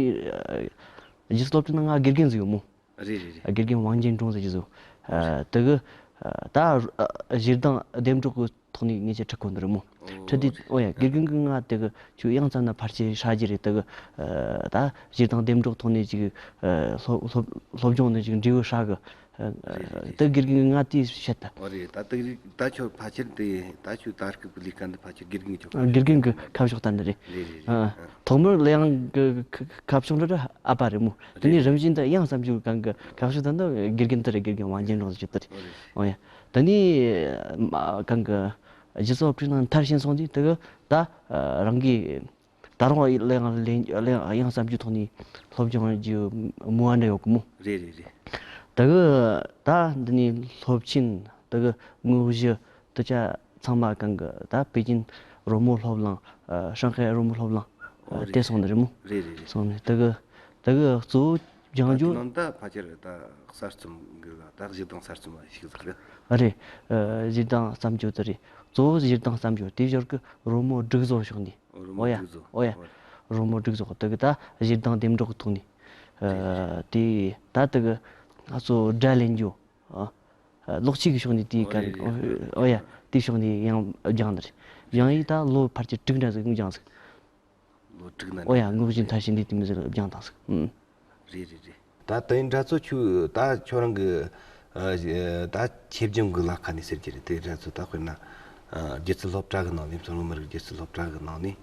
ཨ། སྒྱུ་རྩལ་སློབ་གྲྭའི་ནང་ང་དགེ་རྒན་ཟིག་ཡོད་མོ། རེད་རེད་རེད། དགེ་རྒན་ཝང་ཅན་ཀྲུང་ཟེར་གྱི་ཟིག་ཨ། དེ་གི། ཨ། ད། ཨ། གཞས་གདངས་ལྡེམ་སྒྲོག་གི་ཐོག་ནས་ངེད་ཀྱི་ཁྲིད་གོ་ནི་རེད་མོ། ཨོ། ཁྲིད་དུས། རེད་རེད། ཨོ་ཡ། དགེ་རྒན་གིས་ང་དེ་གི་ཁྱོད་དབྱངས་བརྩམས་ན་ཕལ་ཆེར་ཧྲ་རྒྱུ་རེད། དེ་གི། ཨ། ད་གཞས་གདངས་ལྡེམ་སྒྲོག་ཐོག་ནས་ཅིག་ཨ། སློབ་སློབ་སློབ་སྦྱོང་ནས་ཅིག་འབྲས་བུ་ཧྲ་གི། ཨ། རེད་རེད་རེད། དེ་དགེ་རྒན་གིས་ང་དེ་བཤད་ད། ཨོ། རེད། ད་དེ་ད་ཁྱོད་ཕལ་ཆེར་དེ་ད་ཁྱོད་ད་སྐབས་ཀྱི་ལས་ཀ་འདི་ཕལ་ཆེར་དགེ་རྒན་གྱི་ཁྱོད། ཨ། དགེ་རྒན་གྱི་ཁ་ཕྱོགས་ལྟར་འདི་རེད། རེད་རེད་རེད། ཨ། ཐོག་མར་གླུ་དབྱངས་ཀྱི་ཁ་ཁ་ཕྱོགས་འདི་ར་ཨ་ཕ་རེད་མོ། དེ་ནས། རེད། རིམ་བཞིན་དུ་དབྱངས་བརྩམས་རྒྱུ་གང་གི་ཁ་ཕྱོགས་ད་འདི་དགེ་རྒན་འདི་རེད། དགེ་རྒན་ཝང་ཅན་ཀྲུང་ཟེར་གྱི་འདི་རེད། ཨོ་རེད། ཨོ་ཡ། དེ་ནས་མ་གང་གི་སྒྱུ་རྩལ་སློབ་གྲྭའི་ནང་མཐར་ཕྱིན་སོང་དུས་དེ་གི་ད་རང་གིས་ད་རུང་གླུ་དབྱངས་ལེན། གླུ་དབྱངས་བརྩམས་རྒྱུའི་ཐོག་ནས་སློབ་སྦྱོང་རྒྱུ་མོས་པ་འདྲ་ཡོད་གི་མོ། རེད་རེད་རེད། དེ་གི་ད་འདི་ནས་སློབ་ཆེན་དེ་གི་དངོས་གཞི་དེ་ཆ་ཚང་མ་གང་གི་ད་པེ་ཅིན་རོལ་མོ་སློབ་གླིང་། ཨ། ཧྲང་ཧའེ་རོལ་མོ་སློབ་གླིང་། ཨོ། ཨ། རེད། དེ་སོང་ནི་རེད་མོ། རེད་རེད་རེད། སོང་ནི་དེ་གི་དེ་གི་གཙོ་བོ་སྦྱང་ད་རྒྱུ། དེ་ནང་ད་ཕལ་ཆེར་ད་གསར་རྩོམ་གི་ད་གཞས་གདངས་གསར་རྩོམ་ཞིག་ཟིག་རེད། ཨ། རེད། ཨ། གཞས་གདངས་བརྩམས་རྒྱུ་དེ་རེད། གཙོ་བོ་གཞས་གདངས་བརྩམས་རྒྱུ་དེའི་ཞོར་གི་རོལ་མོ་སྒྲིག་བཟོ་ཕྱོགས་ནས། ཨོ། རོལ་མོ། ཨོ་ཡ། སྒྲིག་བཟོ། ཨོ་ཡ། ཨོ། རོལ་མོ་སྒྲིག་བཟོ་དེ་གི་ད་གཞས་གདངས་ལྡེམ་སྒྲོག་གི་ཐོག་ནས། ཨ། རེད་རེད། དེ་ད་དེ་གི་ང་ཚོ་སྒྲ་ལེན་རྒྱུ། ཨ། ཨ། ལོག་ཆོས་ཀྱི་ཕྱོགས་ནས་དེའི། ཨོ། ག་རེད་རེད། ཨོ་ཡ། དེའི་ཕྱོགས་ནས་ཡང་སྦྱངས་ནི་རེད། སྦྱང་ཡིག་ད་ལོ་ཕལ་ཆེར་དྲུག་འདྲ་ཟིག་སྦྱངས་ཟིག་ལོ་དྲུག་ན། ཨོ་ཡ། དངོས་གཞི་མཐར་ཕྱིན་འདི་དེ་མོ་ཟིག་སྦྱངས་བཏང་ཟིག་ཨུམ། རེད་རེད་རེད། ད་དེ་འདྲ་ཚོ་ཁྱོད་ད་ཁྱོད་རང་གི། ཨ། ད་ཆེད་སྦྱོང་གི་ལ་ཁ་ནས་ཟེར་གྱི་རེད། དེ་འདྲ་ཚོ་ད་དཔེར་ན། ཨ། སྒྱུ་རྩལ་སློབ་གྲྭ་གི་ནང་ནས། མཚོ་སྔོན་མི་རིགས་སྒྱུ་རྩལ་སློབ་གྲྭ་གི་ནང་ནས།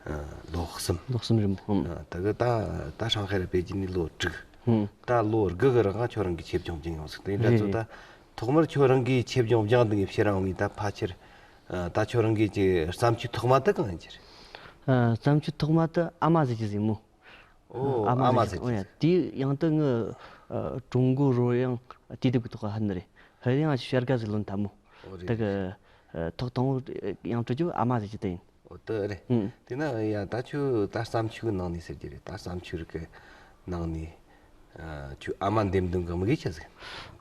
ཨ། ལོ་གསུམ། ལོ་གསུམ་རིང་མོ། ཨུམ། ཨ། ད་གི་ད་ད་ཧྲང་ཧའེ་ར་པེ་ཅིན་ནས་ལོ་དྲུག་ཨུམ། ད་ལོ་དགུ་གི་རིང་ཁྱོད་རང་གིས་ཆེད་སྦྱོང་སྦྱངས་ཡོང་ཟིག་དེ་འདྲ་ཚོ། རེད་རེད། ད་ཐོག་མར་ཁྱོད་རང་གིས་ཆེད་སྦྱོང་སྦྱངས་འདི་གི་ཕྱིར་རང་ངས་ད་ཕལ་ཆེར། ཨ། ད་ཁྱོད་རང་གི་ཅིག་བརྩམས་ཆོས་ཐོག་མ་དེ་གང་ཡིན་གྱི་རེད། ཨ། བརྩམས་ཆོས་ཐོག་མ་དེ་ཨ་མ་ཟེར་གྱི་ཟིག་མོ། ཨོ། ཨ་མ། ཨ་མ་ཟེར་གྱི། ཟེར་གྱི། ཨོ་ཡ། དེའི་ཡང་དུ་ངའི། ཨ། ཀྲུང་གོ་རོལ་དབྱངས་དུས་དེབ་ཀྱི་ཐོག་ཧ་ནི་རེད། ཧ་ཡང་ཤར་ག་ཟིག་ལོན་ཐལ་མོ། ཨོ། རེད། དེ་གི། རེད། ཨ། ཐོག་དང་པོ་ཡང་སྤྲོད་རྒྱུ་ཨ་མ་ཟེར་གྱི་དེ་ཡིན། ཨོ། དེ་རེད། ཨུམ། དེ་ན་ཡ་ད་ཁྱོད་ད་བརྩམས་ཆོས་ནང་ནས་ཟེར་གྱི་རེད། ད་བརྩམས་ཆོས་རིགས་ཀྱི་ནང་ནས། ཨ། ཁྱོད་ཨ་མ་འདེམས་དོན་གི་དམིགས་ཡུལ་ཆི་ཟིག་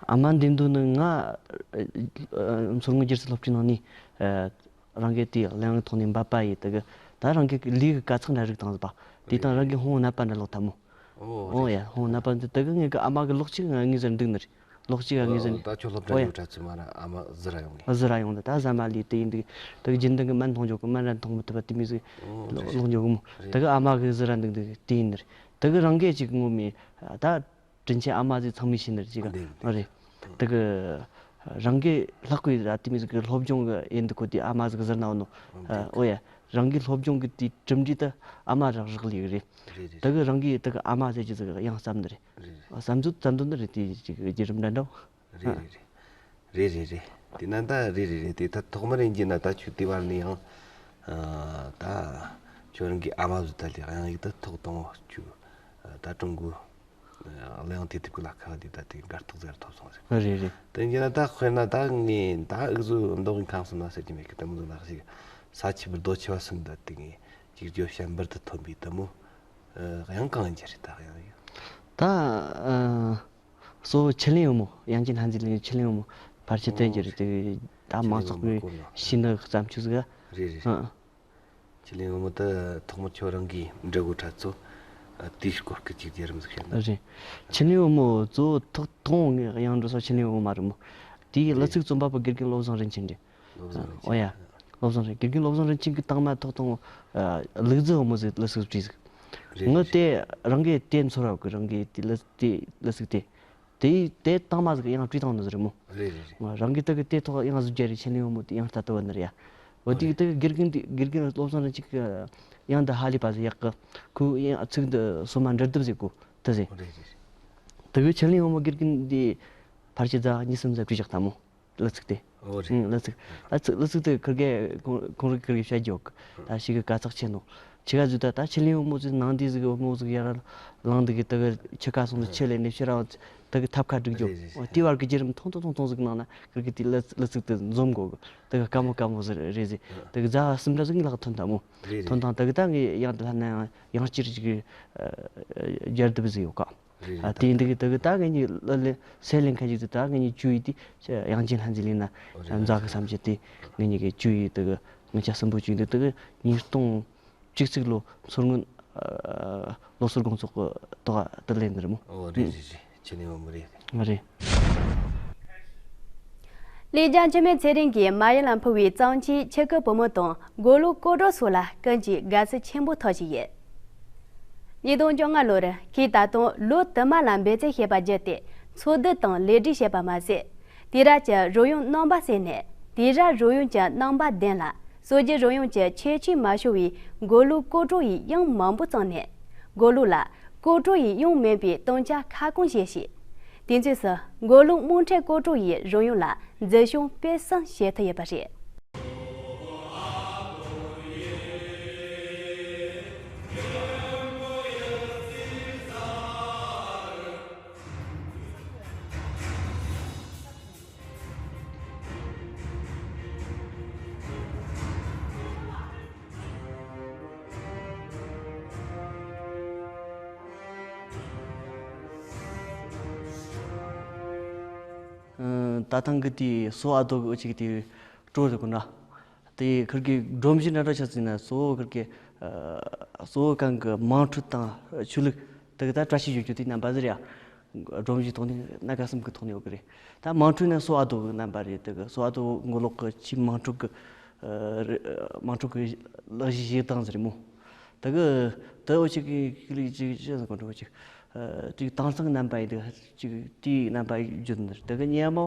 ཨ་མ་འདེམས་དོན་ནི་ང་། ཨ། མཚོ་སྔོན་སྒྱུ་རྩལ་སློབ་གྲྭའི་ནང་ནས། ཨ། རང་གི་དེའི་གླུ་དབྱངས་ཐོག་ནས་འབད་པ་ཡས། དེ་གི་ད་རང་གི་ལུས་ཀྱི་དཀའ་ཚེགས་འདྲ་རིག་བཏང་ཟིག་པ། དེ་དང་རང་གི་ཧོང་ནད་པ་འདྲ་ལོག་ཐལ་མོ། ཨོ། ཨོ་ཡ། ཧོང་ནད་པ་འདི་དེ་གི་ངེད་ཀྱི་ཨ་མ་གི་ལོག་ཅིག་ང་ངེད་ཟེར་འདུག་ནི་རེད། ལོག་ཅིག་ག་ངེས་ཟིན། ད་ཁྱོད་སློབ་གྲྭ་ཡོད་དྲ་ཚོད་མ་ར་ཨ་མ་ཟི་ར་ཡོང་ངེ། ཟི་ར་ཡོང་ད་ད་ཟ་མ་ལི་དེ་ཡིན་འདུག་ད་གི་རྒྱུན་ལྡན་གི་སྨན་མཐོང་འཇོག་གི་སྨན་ར་མཐོང་མི་ཐུབ་པ་དེ་མི་ཟིག་ལོག་འཇོག་གི་མོ། ད་གི་ཨ་མ་གི་ཟི་ར་འདུག་འདུག་དེ་ཡིན་ནི་རེད། ད་གི་རང་གི་ཅིག་ངོ་མི་ད། དྲིན་ཆེན་ཨ་མ་ཟིག་ཚང་མས་ཤེས་ནི་རེད་ཅིག་ག་རེད། ད་གི་རང་གི་ལྷག་པའི་ད་དེ་མི་ཟིག་གི་སློབ་སྦྱོང་གི་ཡིན་འདུག་གོ་དེ་ཨ་མ་ཟིག་གི་ཟི་ར་ན་འོ་ནོ། འོ་ཡ། རང་གི་སློབ་སྦྱོང་གི་དེ་གྲུབ་འབྲས་ད་ཨ་མ་རག་རག་ལས་རེད། ད་གི་རང་གི་ད་གི་ཨ་མ་ཟེར་གྱི་ཟིག་ཡང་བསམ་ནི་རེད། བསམ་ཚོད་བསམ་དོན་ནི་རེད་དེ་ཅིག་བརྒྱུད་རིམ་འདྲ་འདྲ་བོ། རེད་རེད་རེད། རེད་རེད་རེད། དེ་ན་ད་རེད་རེད་རེད། དེ་ད་ཐོག་མར་ཡིན་གྱི་ན་ད་ཁྱོད་དེ་བར་ནས་ཡང་ད་ཁྱོད་རང་གི་ཨ་མ་བཟོ་ད་ལས་ཡང་ཡིག་ད་ཐོག་དང་བོ་ཁྱོད་ད་ཀྲུང་གོའི་གླུ་དབྱངས་དུས་དེབ་ཀྱི་ལ་ཁག་དེ་ད་དེ་མགར་ཐོག་ཟེར་ཐོབ་སོང་ཟེར། རེད་རེད། དེ་ཡིན་གྱི་ན་ད་དཔེར་ན་ད་ངས་ད་ཨུ་ཟོ་མདོ་གི་ཁང་སོང་ན་ཟེར་གྱི་མེད་གི། ད་མོ་ཟོ་ལ་ཞིག་ས་ཆི་བར་རྡོ་ཆེ་བ་སུན་ད་དེ་ངས་ཅིག་བརྗོད་བྱ་འབུར་དུ་ཐོན་པའི་ད་མོ་ཡང་གང་ཡིན་གྱི་རེད། ད་ཡང་ཡང་ད། གཙོ་བོ་ཆི་ལིང་བུ་མོ། དབྱངས་ཅན་ལྷ་འཛིན་གླིང་ཆི་ལིང་བུ་མོ་ཕལ་ཆེར་བསྟན་གྱི་རེད། དེ་ད་མང་ཚོགས་ཀྱི་ཤེས་ནི་བརྩམས་ཆོས་ཟིག་རེད་རེད། ཨང་། ཆི་ལིང་བུ་མོ་ད་ཐོག་མར་ཁྱོད་རང་གིས་འབྲི་གོ་དྲ་ཚོ་དེའི་སྐོར་གྱི་ཅིག་བརྒྱུད་རིམ་ཟིག་བཤད་ན། རེད། ཆི་ལིང་བུ་མོ་གཙོ་བོ་ཐོག་ཐོག་ངས་དབྱངས་འགྲོ་ས་ཆི་ལིང་བུ་མོ་མ་རེད་མོ། དེའི་གླུ་ཚིག་རྩོམ་པ་པོ་དགེ་རྒན་བློ་བཟང་རིན་ཆེན་རེད། བློ་བཟང་རིན་ཆེན། ཨོ་ཡ། བློ་བཟང་རིན། དགེ་རྒན་བློ་བཟང་རིན་ཆེན་གྱིས་དང་མ་ཐོག་དང་པོ་ལུག་རྫི་བུ་མོ་ཟེར་གླུ་ཚིག་བྲིས་ཟིག་རེད་ངི་རེད། དེ་རང་གི་དེ་ཚོར་བ་གི་རང་གི་དེ་གླུ་དེ་གླུ་ཚིག་དེ། དེ་དེ་དང་མ་ཟིག་ཡང་བྲིས་བཏང་ནི་ཟིག་རེད་མོ། རེད་རེད་རེད། རང་གི་དེ་གི་དེ་ཐོག་ཡང་གཟུགས་རྒྱ་རེ་ཆེན་ལེ་ཡོང་མོ་དེ་ཡང་ལྟ་ལྟ་བ་ནི་རེད་ཡ། འོ་དེ་གི་རེད། དེ་གི་དགེ་རྒན་དེ་དགེ་རྒན་བློ་བཟང་རིན་ཆེན་གི་ཡང་འདི་ཧ་ལས་པ་ཟིག་ཡག་གི། ཁོ་ཡང་ཚིག་འདི་སོ་མ་འབྲི་དུབ་ཟིག་གོ་དེ་ཟིག་རེད་རེད་རེད། དེ་གི་ཆེན་ལེ་ཡོང་མོ་དགེ་རྒན་དེ་ཕལ་ཆེར་ཟླ་གཉིས་གསུམ་ཟིག་བྲིས་བཞག་ད་མོ། གླུ་ཚིག་དེ། ཨོ་རེད། ཨང་། གླུ་ཚིག་ཨ་ཚིག་གླུ་ཚིག་དེ་ཁིར་གེ་ཁོང་ཁོང་རིག་ཁིར་གེ་བཤད་རྒྱོ་གི། ད་ཞིག་གི་དཀའ་ཚེགས་ཆེ་ནོ། ཆི་ག་ཟུ་ད་ད་ཆི་ལིང་བུ་མོ་ཟིག་ནང་དེ་ཟིག་བུ་མོ་ཟིག་ཡར་ལངས་དེ་གི་དེ་གི་ཆི་ཀ་སོང་ཟིག་ཆི་ལེ་ནེ་ཕྱི་ར་དེ་གི་ཐབ་ཁ་སྒྲིག་རྒྱོ། རེད་རེད། ཨོ་དེ་བར་གི་བརྒྱུད་རིམ་ཐུང་ཐུང་ཐུང་ཐུང་ཟིག་ནང་ན་ཁིར་གེ་དེ་གླུ་གླུ་ཚིག་དེ་འཛོམས་དགོ་གི། དེ་གི་དཀའ་མོ་དཀའ་མོ་ཟིག་རེད་ཟིག་དེ་གི་ཟླ་གསུམ་ར་ཟིག་ལག་ཐོན་ད་མོ། རེད་རེད། ཐོན་དང་དེ་གི་ད་ངས་ཡང་དེ་ལ་ན་ཡང་ཡང་སྤྱིར་ཅིག་གི་རྒྱར་དུ་བི་ཟིག་ཡོད་ཀ། རེད་རེད། ཨ་དེ་འདི་གི་དེ་གི་ད་ངེད་གཉིས་ལ་ལས་སེ་ལེན་ཁ་ཅིག་དེ་ད་ངེད་གཉིས་བཅུ་ཡི་དེ་དབྱངས་ཅན་ལྷ་འཛིན་ལེན་ན་ཨོ་རེད། མཛའ་གི་བསམ་གྱི་དེ་ངེད་གཉིས་གི་བཅུ་ཡི་དེ་གི་ངེད་ཆ་གསུམ་པོ་བཅུ་ཡི་དེ་དེ་གི་ཉིས་སྟོང་བཅུ་གཅིག་ལོ་མཚོ་སྔོན་ལོ་སར་དགོང་ཚོགས་གི་ཐོག་དེ་ལེན་ནི་རེད་མོ། ཨོ་རེད་རེད་རེད། ཆི་ལིང་བུ་མོ་རེད། ཨ་རེད། ལི་ཅང་ཆི་མེ་ཚེ་རིང་གིས་མ་ཡུལ་ལ་འཕུར་བའི་གཙང་ཆུའི་ཆུ་ཁོལ་བུ་མོ་དང་མགོ་ལོག་སྐོར་བྲོ་སོགས་ལ་ཀུན་གྱིས་དགའ་བསུ་ཆེན་པོ་ཐོབ་བཞིན་ཡོད། ཉིས་སྟོང་བཅོ་ལྔ་ལོར་ཁོས་ད་དུང་ལོ་དུ་མ་ལ་འབད་བརྩོན་བྱེད་པ་བརྒྱུད་དེ་འཚོལ་སྡུད་དང་ལེགས་སྒྲིག་བྱས་པ་མ་ཟད། དེ་ར་གྱི་རོལ་དབྱངས་རྣམ་པ་གསན་ནས་དེ་ར་རོལ་དབྱངས་ཀྱི་རྣམ་པ་ལྡན་ལ་སྲོལ་རྒྱུན་རོལ་དབྱངས་ཀྱི་ཁྱད་ཆོས་མ་ཤོར་བའི་མགོ་ལོག་སྐོར་བྲོ་ཡི་དབྱངས་མང་པོ་བརྩམས་ནས་མགོ་ལོག་ལ་སྐོར་བྲོ་ཡི་དབྱངས་མིན་པའི་སྟོན་ཆ་ཁ་སྐོང་བྱས་ཤིང་། དེ་མཚུངས་སུ་མགོ་ལོག་དམངས་ཁྲོད་སྐོར་བྲོ་ཡི་རོལ་དབྱངས་ལ་འཛིན་སྐྱོང་སྤེལ་གསུམ་བྱེད་ཐུབ་ཡོད་པ་རེད། ད་ཐེངས་ཀྱི་དེའི་སོ་ཨ་རྡོ་གི་འུ་ཅག་གི་དེའི་སྤྲོ་རེད་གོ་ན། དེ་ཁིར་གི་སྒྲོམ་གཞི་འདྲ་འདྲ་ཆ་ཟིན་ན་གཙོ་བོ་ཁིར་གི་གཙོ་བོ་གང་གི་དམངས་ཁྲོད་དང་ཆོས་ལུགས་དེ་གི་ད་བཀྲ་ཤིས་བརྗོད་རྒྱུ་དེ་རྣམ་པ་ཟེར་ཡ། སྒྲོམ་གཞི་ཐོག་ནས་སྣ་ཁ་གསུམ་གི་ཐོག་ནས་ཡོད་གི་རེད། ད་དམངས་ཁྲོད་ན་སོ་ཨ་རྡོ་གི་རྣམ་པ་རེད། དེ་གི་སོ་ཨ་རྡོ་མགོ་ལོག་གི་ཆེས་དམངས་ཁྲོད་གི་དམངས་ཁྲོད་གི་གླུ་གཞས་བཞེས་སྟངས་ཟེར་མོ། དེ་གི་དེ་འུ་ཅག་གི་ལུགས་ཅིག་ཅི་ཟེར་གོ་འགྲོ་འུ་ཅག་ཅིག་དེང་སང་རྣམ་པ་ཡིན་དུས་ཅིག་དེའི་རྣམ་པ་ཡིན་རྒྱུ་ནི་རེད། དེ་གི་སྙན་མོ་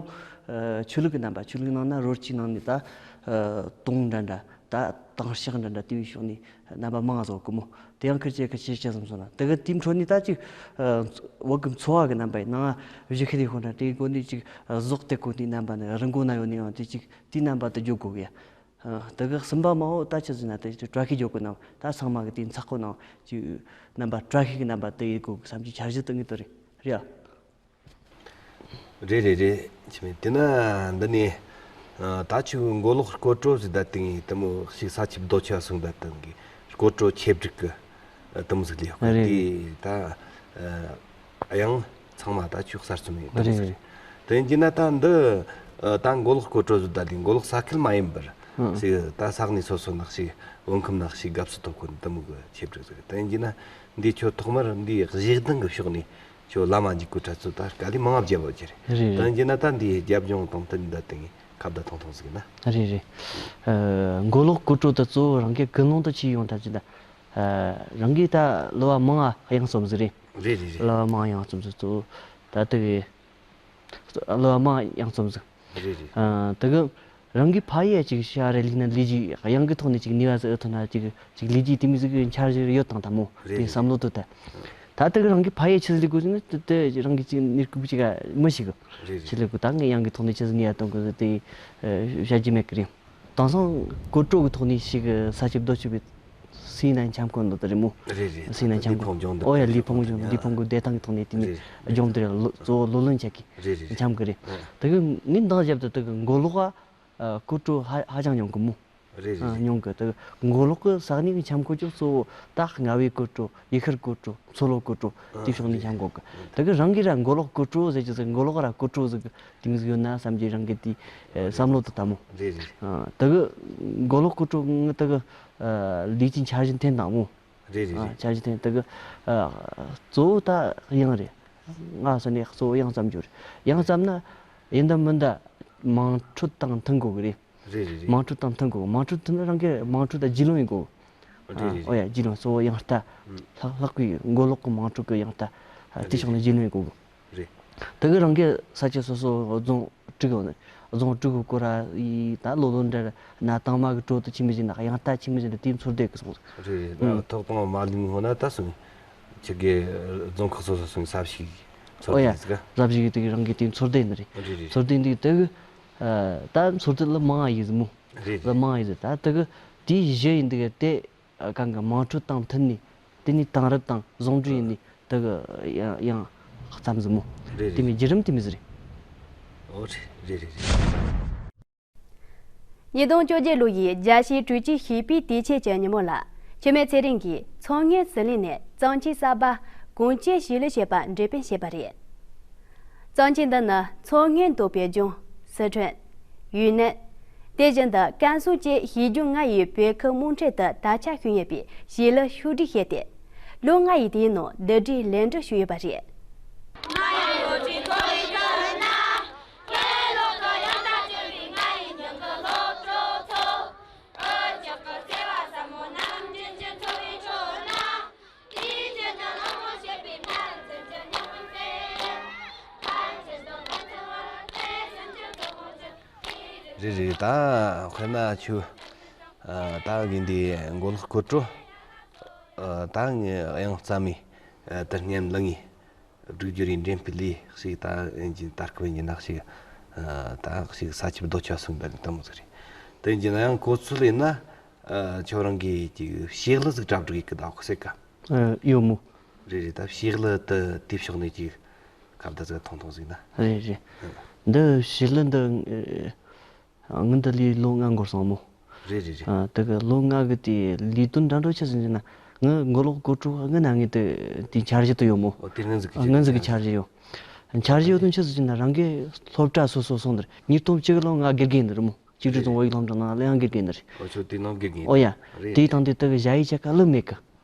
ཆོས་ལུགས་ཀྱི་རྣམ་པ། ཆོས་ལུགས་ནང་ན་རོལ་ཆས་ནང་ནས་ད་དུང་འདྲ་འདྲ་ད་དང་ཤག་འདྲ་འདྲ་དེ་བའི་ཕྱོགས་ནས་རྣམ་པ་མང་བཟོ་གི་མོ། དེ་ཡང་ཁིར་ཆེ་ཁིར་ཆེ་ཅི་ཙམ་སོང་ན་དེ་གི་དེའི་འཕྲོ་ནས་ད་ཅིག་བོད་གི་འཚོ་བ་གི་རྣམ་པ་ཡིན་ནང་བཞི་ཁི་དེ་ཁོ་འདྲ་དེའི་སྒོ་ནས་ཅིག་ཟོག་དེ་གོ་དེའི་རྣམ་པ་ནི་རི་མགོ་ན་ཡོད་ནས་ཡང་དེ་ཅིག་དེའི་རྣམ་པ་དུ་འཇོག་དགོས་གི་ཡ། དེ་གི་གསུམ་པ་མ་འོ་ད་ཆི་ཟེར་ན་དེ་ཅིག་བཀྲ་ཤིས་འཇོག་གི་རྣམ་ད་ཚང་མ་གི་དེའི་ཚགས་ཁོ་ནང་ཅིག་རྣམ་པ་བཀྲ་ཤིས་གི་རྣམ་པ་དུ་ཡེ་དགོས་གི་བསམ་གྱི་འཆར་གཞི་དུ་ངེས་དོ་རེད་རེད་ཡ། རེད་རེད་རེད། ཆི་མེད་དེ་ན་འདི་ནས་ད་ཆུ་མགོ་ལོག་སྐོར་བྲོ་ཟིག་ད་དེང་དུ་མོ་ཞིག་ས་ཆིབས་རྡོ་ཆེ་བ་སོང་ད་དེང་གི་སྐོར་བྲོ་ཆེ་བསྒྲིགས་གི་དུ་མོ་ཟིག་ལས་ཡོད་གི། རེད་རེད། དེ་ད་ཡང་ཚང་མ་ད་ཆུ་གསར་རྩོམ་ཡིན་དུ་མོ་ཟིག་རེད། དེ་ཡིན་གྱི་ན་ད་འདི་ད་མགོ་ལོག་སྐོར་བྲོ་ཟིག་ད་དེ་མགོ་ལོག་ས་ཁུལ་མ་ཡིན་པར་ཞིག་ད་ས་གནས་སོ་སོ་ནག་ཞིག་བོད་ཁམས་ནག་ཞིག་དགའ་བསུ་ཐོབ་གོ་དུ་མོ་གི་ཆེ་བསྒྲིགས་ཟིག་དེ་ཡིན་གྱི་ན་འདི་ཁྱོད་ཐོག་མར་འདི་གཞས་གདངས་གི་ཕྱོགས་ནས། ཁྱོད་ལ་མ་འཇིགས་གོ་ཁྲ་ཚོ་ད་དཀའ་ལས་མང་བ་བརྒྱབ་བ་ཅི་རེད། རེད་རེད། དང་རྒྱུ་ན་ད་འདི་རྒྱབ་ལྗོངས་དང་མཐུན་ད་དེ་ངས་ཁ་བརྡ་ཐུང་ཐུང་ཟིག་ན། རེད་རེད། ཨ། མགོ་ལོག་སྐོར་བྲོ་ད་གཙོ་བོ་རང་གི་ཀུན་སློང་དུ་ཆུད་ཡོང་ཐབས་ཅིག་ད། ཨ། རང་གིས་ད་གླུ་བ་མང་ང་དབྱངས་རྩོམ་ཟིག་རེད། རེད་རེད་རེད། གླུ་བ་མང་དབྱངས་རྩོམ་ཟིག་གཙོ་བོ་ད་དེ་གི་གླུ་བ་མང་དབྱངས་རྩོམ་ཟིག། རེད་རེད། ཨ། དེ་གི་རང་གི་ཕ་ཡུལ་ཅིག་ཤ་རེ་ལི་ན་ལི་ཇི་དབྱངས་གི་ཐོག་ནས་ཅིག་ནུས་པ་ཟིག་ཨེ་ཐོན་ན་ཅིག་ཅིག་ལི་ཇི་དེ་མི་ཟིག་གི་འཆར་གཞི་ཡོད་དང་ད་མོ། རེད་དེ་རེད། བསམ་བློ་དུ་ད། ད་དེ་གི་རང་གི་ཕ་ཡུལ་ཆི་ཟིག་ལི་གོ་ཟིག་ན་དེ་དེ་རང་གི་ཅིག་ནུས་ཁུག་ཅིག་མི་ཤེས་གི། རེད་རེད། ཆི་ལི་གོ་ད་ངས་དབྱངས་གི་ཐོག་ནས་ཆི་ཟིག་ནུས་པ་ཐོན་གི་ཟིག་དེ་བཤད་རྒྱུ་མེད་གི་རེད། དེང་སང་སྐོར་བྲོ་གི་ཐོག་ནས་ཞིག་ས་ཆུ་རྡོ་ཆུ་བའི་སུའི་ནང་འཆམ་གོ་འདུག་ད་རེད་མོ། རེད་རེད། སུའི་ནང་འཆམ་གོ། ལི་ཕུང་ལྗོངས་འདི་ཨོ་ཡ་ལི་ཕུང་ལྗོངས་ལི་ཕུང་གི་བདེ་ཐང་གི་ཐོག་ནས་དེ་ནས་རེད་རེད། ལྗོངས་འདིར་ལོ་གཙོ་བོ་ལོ་ལོན་ཆགས་ཀྱི་རེད་རེད། འཆམ་གི་རེད། ཨ། དེ་གི་ངས་འདང་བརྒྱབ་ད་དེ་གི་མགོ་ལོག་ག་སྐོར་བྲོ་ཧ་ཧ་ཅང་ཉུང་གི་མོ། རེད་རེད། ཨ། རེད། ཉུང་གི་དེ་གི་མགོ་ལོག་གི་ས་གནས་གི་འཆམ་གོ་ཅོག་གཙོ་བོ་ད་རྔ་བའི་སྐོར་བྲོ་ཡུལ་ཤུལ་སྐོར་བྲོ་མཚོ་ལྷོ་སྐོར་བྲོ་ཨ། དེ་ཕྱོགས་ནས་རེད་འཆམ་གོ་གི། དེ་གི་རང་གི་ར་མགོ་ལོག་སྐོར་བྲོ་ཟེར་གྱི་ཟེར་མགོ་ལོག་ར་སྐོར་བྲོ་ཟེར་གི་དེ་མི་ཟིག་ཡོད་ན་བསམ་གྱི་རང་གི་དེ་བསམ་བློ་དུ་ད་མོ། རེད་རེད། ཨ། དེ་གི་མགོ་ལོག་སྐོར་བྲོ་ངི་དེ་གི་ལས་ཀྱི་འཆར་གཞི་འཐེན་དང་མོ། རེད་རེད། ཨ། རེད། འཆར་གཞི་འཐེན་དེ་གི་གཙོ་བོ་ད་དབྱངས་རེད། ང་སོ་ནས་གཙོ་བོ་དབྱངས་བརྩམ་རྒྱུ་རེད། དབྱངས་བརྩམ་ན་ཡིན་ད་མིན་ད་དམངས་ཁྲོད་དང་མཐུན་དགོས་གི་རེད། རེད་རེད་རེད། དམངས་ཁྲོད་དང་མཐུན་དགོས། དམངས་ཁྲོད་མཐུན་ན་རང་གི་དམངས་ཁྲོད་ད་རྒྱུས་ལོན་ཡིན་དགོས། རེད་རེད་རེད། ཨོ་ཡ་རྒྱུས་ལོན་གཙོ་བོ་དབྱངས་རྟ་ལྷག་ལྷག་པའི་མགོ་ལོག་གི་དམངས་ཁྲོད་ཀྱི་དབྱངས་རྟ་དེ་ཕྱོགས་ནས་རྒྱུས་ལོན་ཡིན་དགོས། རེད། དེ་གི་རང་གི་ས་ཆ་སོ་སོ་རྫོང་དྲུག་ཡོད་ནི། རྫོང་དྲུག་གི་སྐོར་ར་ཡི་ད་ལོ་ལོ་འདྲ་ན་དང་མ་གི་དྲོད་དུ་ཆི་མི་ཟིན་ན་དབྱངས་རྟ་ཆི་མི་ཟིན་ན་དེའི་ཚོར་སྡེ་གི་སོང་། རེད་རེད། ཐོག་དང་མ་ལུས་ངོ་ན་ད་སོང་། ཁྱི་གི་རྫོང་ཁག་སོ་སོ་སོང་ས་ཞིག་ཚོར་ཨོ་ཡ། སྡེ་ཟིག་ག་ཟབ་ཞིག་གི་དེ་གི་རང་གི་དེའི་ཚོར་སྡེ་ནི་རེད། རེད་རེད། ཚོར་སྡེ་འདི་དེ་གི་ད་ཚོར་སྡེ་ལ་མང་ཡི་ཟི་མོ། རེད་རེད། ལ་མང་ཡི་ཟི་ད་དེ་གི་དེའི་གཞི་ཡིན་འདི་གི་དེ། གང་གི་དམངས་ཁྲོད་དང་མཐུན་ནས་དེ་ནས་དེང་རབས་དང་ཟུང་འབྲེལ་ཡིན་ནས་དེ་གི་ཡང་ཡང་བརྩམས་ཟིན་མོ། རེད་རེད། དེ་མིན་བརྒྱུད་རིམ་དེ་མི་ཟིན་རེད། ཨོ་རེད་རེད་རེད་རེད། ཉིས་སྟོང་བཅོ་བརྒྱད་ལོ་ཡི་རྒྱལ་སྤྱིའི་སྤྲོས་བཅས་ཤེས་པའི་དུས་ཆེན་གྱི་ཉིན་མོ་ལ་འཆི་མེད་ཚེ་རིང་གིས་མཚོ་སྔོན་ཟི་ལིང་ནས་གཙང་ཆུའི་ས་པ་གངས་ཅན་བྱེ་ལུ་ཞེས་པ་འགྲེམས་སྤེལ་བྱས་པ་རེད། གཙང་ཆུ་འདི་ནི་མཚོ་སྔོན་འདོད་པའི་ལྗོངས། སི་ཁྲོན། ཡུན་ནན། དེ་བཞིན་དུ་ཀན་སུའུ་བཅས་ཞི་ལྗོངས་ལྔ་ཡི་བོད་ཁུལ་དམངས་ཁྲོད་དུ་དར་ཁྱབ་བྱུང་ཡོད་པའི་བྱེ་ལུ་ཤོག་སྒྲིལ་བྱས་ཏེ། ལོ་ལྔ་ཡི་དུས་ནང་བསྡུ་སྒྲིག་ལེགས་འགྲུབ་བྱུང་ཡོད་པ་རེད། རེད་རེད། ད་དཔེར་ན་ཁྱོད་ད་གི་འདི་མགོ་ལོག་སྐོར་བྲོ་ད་ངས་དབྱངས་བརྩམས་མི་དེ་སྔོན་ལ་ངས་སྒྲིག་སྦྱོར་ཡིན་འགྲེམས་སྤེལ་ལས་ཞིག་ད་ཡིན་གྱི་ད་སྐབས་ཡིན་གྱི་ནག་ཞིག་ད་ཞིག་ས་ཆུ་རྡོ་ཆུ་སོང་འདྲ་ནི་དེ་མོ་ཟིག་རེད། དེ་ཡིན་གྱི་ན་ཡང་གོ་ཚུལ་ཡིན་ན་ཁྱོད་རང་གི་ཅིག་ཞེ་ལུ་ཟིག་གྲ་སྒྲིག་ཡིག་གི་ད་གོ་སྲིད་ཀ་ཨ། ཡོད་མོ། རེད་རེད། ད་བྱེ་ལུ་དེ་དེ་ཕྱོགས་ནས་ཅིག་ཁ་བརྡ་ཟིག་ཐུང་ཐུང་ཟིག་ན། རེད་རེད། འདི་བྱེ་ལུ་འདི་ངི་འདི་ལས་ལོ་ལྔ་འགོར་སོང་མོ། རེད་རེད་རེད། ཨ། དེ་གི་ལོ་ལྔ་གི་དེ་ལས་དོན་འདྲ་འདྲ་ཆི་ཟིག་ཟེར་ན་ངི་མགོ་ལོག་སྐོར་བྲོ་ངི་ན་ངི་དེ་དེ་འཆར་གཞི་དུ་ཡོད་མོ། ཨོ་དེ་ངི་ཟིག་གི་ཨ། ངི་ཟིག་གི་འཆར་གཞི་ཡོད། འཆར་གཞི་ཡོད་དོན་ཆི་ཟིག་ཟེར་ན་རང་གི་སློབ་གྲྭ་སོ་སོ་སོང་འདིར་ཉིས་སྟོང་གཅིག་ལོ་ང་དགེ་རྒན་འདིར་མོ། གཅིག་སྒྲིལ་རྫོང་བོད་ཡིག་སློབ་འབྲིང་ནང་ལ་ཡང་དགེ་རྒན་ནི་རེད། ཨོ་ཁྱོད་དེ་ནང་དགེ་རྒན། ཨོ་ཡ། རེད། དེའི་སྟེང་དེ་དེ་གི་ཞ་ཡི་ཆ་ག་ལུ་མེད་གི།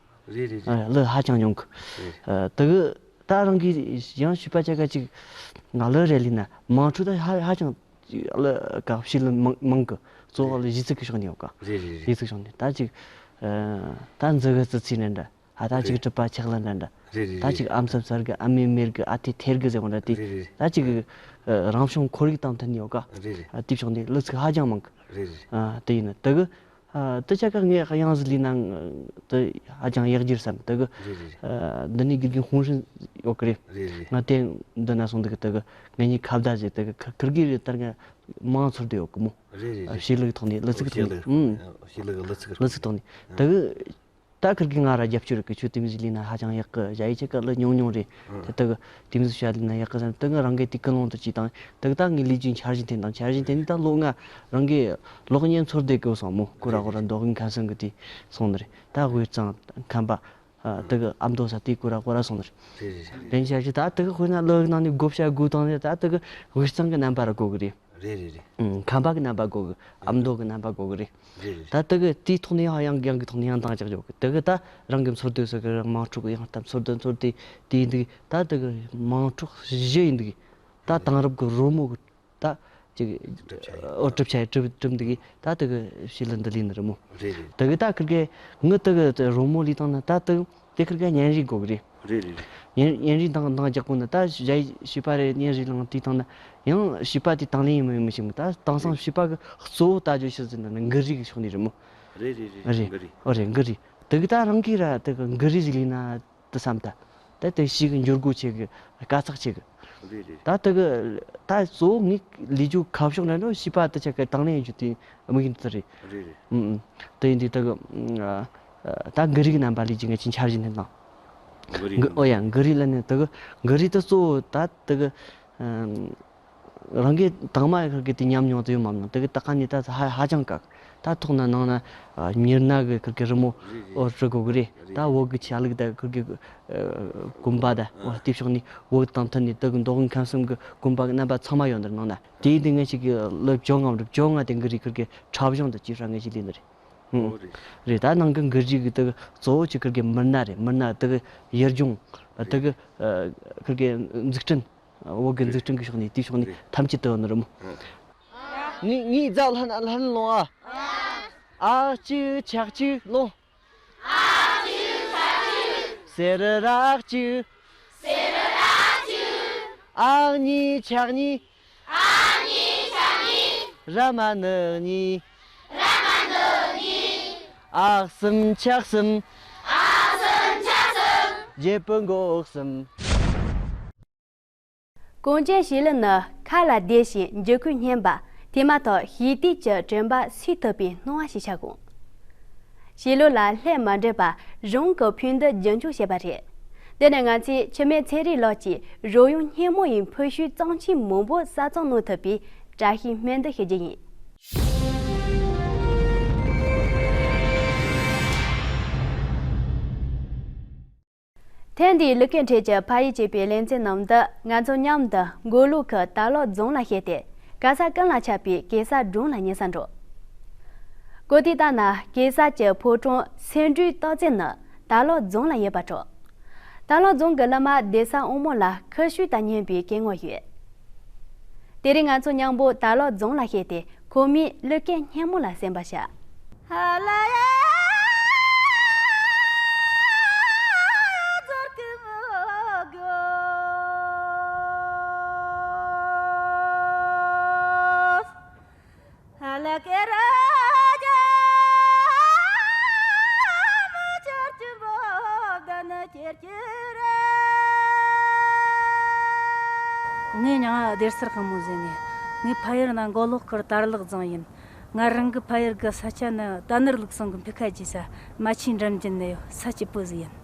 རེད་རེད་རེད། ཨ། ལུ་ཧ་ཅང་ཉུང་གི། རེད། ཨ། དེ་གི་ད་རང་གི་ཡང་ཞུས་པ་ཆ་ག་ཅིག་ང་ལུ་རེ་ལི་ན་དམངས་ཁྲོད་ད་ཧ་ཧ་ཅང་ལུ་ག་བྱེ་ལུ་མང་མང་གི། གཙོ་བོ་ལུ་གཞས་ཚིག་གི་ཕྱོགས་ནས་ཡོད་ག། རེད་རེད་རེད། གཞས་ཚིག་ཕྱོགས་ནས་ད་ཅིག་ཨ། ད་མཛུ་གུ་ཙི་ཙི་ནི་འདྲ། ཨ། ད་ཅིག་རེད། གྲུབ་པ་ཆག་ལ་འདྲ་འདྲ། རེད་རེད་ད་རེད་ཅིག་རེད། ཨམ་སྲབ་སར་གི་ཨ་མའི་མེར་གི་ཨ་ཐེ་ཐེར་གི་ཟེར་བ་འདྲ་དེ། རེད་རེད། ད་ཅིག་ཨ། རང་བྱུང་ཁོར་ཡུག་དང་མཐུན་ཡོད་ག། རེད་རེད། ཨ། དེ་ཕྱོགས་ནས་གླུ་ཚིག་ཧ་ཅང་མང་གི། རེད་རེད། ཨ། དེ་ཡིན་ན་དེ་གི། ཨ། དེ་ཆ་ག་ངས་དབྱངས་ཟིག་ལས་ན་དེ་ཧ་ཅང་ཡག་རྒྱུ་རེད་བསམ་དེ་གི། རེད་རེད། ཨ། འདི་ནས་དགེ་རྒན་ཧུང་ཧྲིན་ཡོད་གི་རེད། རེད་རེད། ང་དེ་འདི་ན་སོང་དེ་གི་དེ་གི་ངེད་གཉིས་ཁ་བརྡ་བྱས་དེ་གི་ཁ་ཁིར་གི་རེད་ལྟར་ང་མང་ཚོར་དེ་ཡོད་གི་མོ། རེད་རེད། ཨ། རེད། བྱེ་ལུ་གི་ཐོག་ནས་གླུ་ཚིག་གི་ཐོག་ནས། ཨོ་ཨུམ། བྱེ་ལུ་གི་གླུ་ཚིག་གི་གླུ་ཚིག་ཐོག་ནས། ཨ། དེ་གི། ད་ཁིར་གིས་ང་ར་རྒྱབ་སྐྱོར་གི་ཁྱོད་དེ་མི་ཟིག་ལས་ན་ཧ་ཅང་ཡག་གི། ཞ་ཡི་ཆ་ག་གླུ་ཉུང་ཉུང་རེད། ཨང་། དེ་དག་དེ་མི་ཟིག་ཤ་ལས་ན་ཡག་གི་ཟེར་ན་དེ་ང་རང་གི་དེ་ཀུན་སློང་དུ་ཅིག་དང་དེ་ད་ངའི་ལས་ཀྱི་འཆར་གཞི་འཐེན་དང་འཆར་གཞི་འཐེན་ནི་ད་ལོ་ལྔ་རང་གི་ལོ་གཉིས་ཚོར་བསྡད་གི་སོང་མོ། ཀུ་ར་ཀུ་ར་རྡོ་གིན་ཁ་སང་གི་དེ་སོང་ནི་རེད། ད་དབུས་གཙང་ཁམས་པ་དེ་གི་ཨ་མདོ་ས་དེ་ཀུ་ར་ཀུ་ར་སོང་ནི་རེད། དེ་འཆར་གཞི་ད་དེ་གི་དཔེར་ན་ལོ་ནང་ནས་བགོ་བཤའ་དགོས་དང་ནི་ད་དེ་གི་དབུས་གཙང་གི་རྣམ་པ་ར་གོ་གི་རེད། རེད་རེད་རེད། ཨུམ། ཁམས་པ་གི་རྣམ་པ་དགོས་གི། ཨ་མདོ་གི་རྣམ་པ་དགོས་གི་རེད། རེད་རེད། ད་དེ་གི་དེའི་ཐོག་ནས་ཡང་ཡང་ཡང་གི་ཐོག་ནས་ཡང་འདང་རྒྱག་རྒྱུ་གི། དེ་གི་ད་རང་གི་འཚོ་སྡོད་ས་གི་རང་དམངས་ཁྲོད་གི་ཡང་ད་འཚོ་སྡོད་འཚོ་སྡོད་དེ་ཡིན་འདུག་གི། ད་དེ་གི་དམངས་ཁྲོད་གཞི་ཡིན་འདུག་གི། ད་དེང་རབས་གི་རོལ་མོ་གི་ད་ཅིག་གྲུབ་ཆ་ཡིན། ཨོ་གྲུབ་ཆ་ཡིན། གྲུབ་གྲུབ་འདུག་གི། ད་དེ་གི་ཕྱི་ལ་འདི་ལས་ནི་རི་མོ། རེད་རེད། དེ་གི་ད་ཁིར་གི་ངི་དེ་གི་རོལ་མོ་ལས་བཏང་ན་ད་དེ་དེ་ཁིར་གི་བརྙན་རིས་དགོས་གི་རེད། རེད་རེད་རེད། བརྙན་བརྙན་རིས་འདང་འདང་རྒྱག་དགོས་ན་ད་གཞས་བྱིས་པ་རེད། བརྙན་རིས་ལང་དུས་བཏང་ན་ཡང་བྱིས་པ་དེ་དང་ལེན་ཡིན་མི་ཡིན་མི་ཤེས་མི། ད་དེང་སང་བྱིས་པ་གི་གཙོ་བོ་ལྟ་རྒྱུ་ཤི་ཟིན་ན་མགུར་རིས་གི་ཕྱོགས་ནས་རི་མོ། རེད་རེད་རེད། རེད། མགུར་རིས། ཨོ་རེད། མགུར་རིས། དེ་གི་ད་རང་གིས་ར་དེ་གི་མགུར་རིས་ཟིག་ལས་ན་དེ་བསམ་ད། ད་དེ་ཞིག་གི་འགྱུར་སྒོ་ཆེ་གི། དཀའ་ཚེགས་ཆེ་གི། རེད་རེད། ད་དེ་གི་ད་གཙོ་བོ་ངས་ལས་རྒྱུ་ཁ་ཕྱོགས་འདྲ་འདྲ་བྱིས་པ་དེ་ཆ་གི་དང་ལེན་ཡོད་རྒྱུ་དེ་དམིགས་ཡུལ་དེ་རེད། རེད་རེད། ཨུམ་ཨུམ། དེ་ཡིན་དུས་དེ་གི་ཨ་ད་མགུར་རིས་རྣམ་པ་ལས་རྒྱུ་ངས་ཅི་འཆར་གཞི་ནས་དང་། མགུར་རིས། ཨོ་ཡ། མགུར་རིས་ལ་ནི་དེ་གི་མགུར་རིས་དེ་གཙོ་བོ་ད་དེ་གི་ཨམ། རང་གིས་དང་མ་ཁུར་གི་དེ་ཉམས་མྱོང་དེ་ཡོད་མ་མྱོང་། དེ་གི་ད་ག་ནས་ད་ཧ་ཧ་ཅང་དཀའ། ད་ཐོག་ན་ནང་ན་ཨ་མྱུར་ན་གི་ཁུར་གི་རི་མོ། རེད་རེད། ཨོ་རི་གོ་གི་རེད། རེད། ད་འོག་གི་ཆ་ལུགས་ད་ཁུར་གི་ཨ་གོམ་པ་ད། ཨ། འོ་དེ་ཕྱོགས་ནས་འོག་དང་མཐུན་ནས་དེ་གི་མདོ་དབུས་ཁམས་གསུམ་གི་གོམ་པ་གི་རྣམ་པ་ཚང་མ་ཡོད་འདིར་ནང་ན། དེའི་སྟེང་ངས་ཅིག་གི་ལོ་བཅོ་ལྔ་རུ་བཅོ་ལྔ་དེ་མགུར་རིས་ཁུར་གི་འཁྲབ་གཞུང་དུ་ཅིག་ཧྲ་ངས་ཅིག་ལས་ནི་རེད། ཨོ་རེད། རེད། ད་ནང་གི་མགུར་རིས་གི་དེ་གི་གཙོ་བོ་ཅིག་ཁུར་གི་མི་སྣ་རེད། མི་སྣ་དེ་གི་ཡུལ་ལྗོངས། དེ་གི་ཨ་ཁུར་གི་འཛུགས་སྐྲུན། བོད་ཀྱི་འཛུགས་སྐྲུན་གྱི་ཕྱོགས་ནས་དེའི་ཕྱོགས་ནས། རེད། ཐམས་ཅད་དུ་ནི་རི་མོ། ཨ། ངའི་ངའི་རྫ་ལྷན་ལྷན་ལོང་ཨ། ཨ་གཅིག་ཆག་གཅིག་ལོང་། ཨ་གཅིག་ཆག་གཅིག་སེར་རག་གཅིག་སེར་རག་གཅིག་ཨ་གཉིས་ཆག་གཉིས། ཨ་གཉིས་ཆག་གཉིས། ར་མ་ནུ་གཉིས། ར་མ་ནུ་གཉིས། ཨ་གསུམ་ཆག་གསུམ། ཨ་གསུམ་ཆག་གསུམ། བརྒྱད་པོ་མགོ་གསུམ། གངས་ཅན་བྱིས་གླུ་ནི་ཁ་ལ་བདེ་ཞིང་འགྱུར་ཁུག་སྙན་པ། དེ་མ་ཐག་ཞི་བདེ་གྱི་དྲན་པ་སུས་ཐུབ་པའི་སྣང་བ་ཞིག་ཆགས་འོང་། བྱིས་གླུ་ལ་ལྷད་མ་འདྲེས་པར་གཞུང་གི་ཕུགས་འདུན་རྒྱུན་འཁྱོངས་བྱས་པ་རེད། འདི་ནི་ང་ཚོས་འཆི་མེད་ཚེ་རིང་ལགས་ཀྱི་རོལ་དབྱངས་སྙན་མོ་ཡི་འཕུར་ཤུལ་གཙང་ཆེན་མང་པོ་གསར་རྩོམ་གནང་ཐུབ་པའི་བཀྲ་ཤིས་སྨོན་འདུན་ཞུ་རྒྱུ་ཡིན། ཐེངས་འདིའི་གླུ་སྐད་འཕྲིན་གྱི་ཕ་ཡུལ་ཅེས་པའི་ལེ་ཚན་ནང་དུ་ང་ཚོ་མཉམ་དུ་མགོ་ལོག་གི་དར་ལག་རྫོང་ལ་བཤད་དེ་གེ་སར་ཀུན་ལ་ཆགས་པའི་གེ་སར་སྒྲུང་ལ་ཉན་ས་འགྲོ། གོ་ཐོས་ལྟར་ན་གེ་སར་གྱི་ཕོ་བྲང་སེ་འབྲུའི་སྟག་རྩེ་ནི་དར་ལག་རྫོང་ལ་ཡོད་པར་གྲགས། དར་ལག་རྫོང་གི་གླུ་མ་སྡེ་སྲིད་དབང་མོ་ལ་ཁུ་བྱུག་ལྟར་སྙན་པའི་སྐད་ངོ་ཡོད། དེ་རིང་ང་ཚོ་མཉམ་པོ་དར་ལག་རྫོང་ལ་བཤད་དེ་ཁོ་མོའི་གླུ་སྐད་སྙན་མོ་ལ་གསན་པར་བྱ། ངའི་མྱིང་ང་སྡེ་སྲིད་དབང་མོ་ཟེར་ནས། ངའི་ཕ་ཡུལ་ནི་མགོ་ལོག་གི་དར་ལག་རྫོང་ཡིན། ང་རང་གི་ཕ་ཡུལ་གི་ས་ཆ་ནི་རྟ་ནོར་ལུག་གསུམ་གི་འཕེལ་ཁ་རྒྱས་ས་རྨ་ཆུའི་འགྲམ་རྒྱུད་ནས་ཡོད། ས་སྐྱིད་པོ་ཟིག་ཡིན།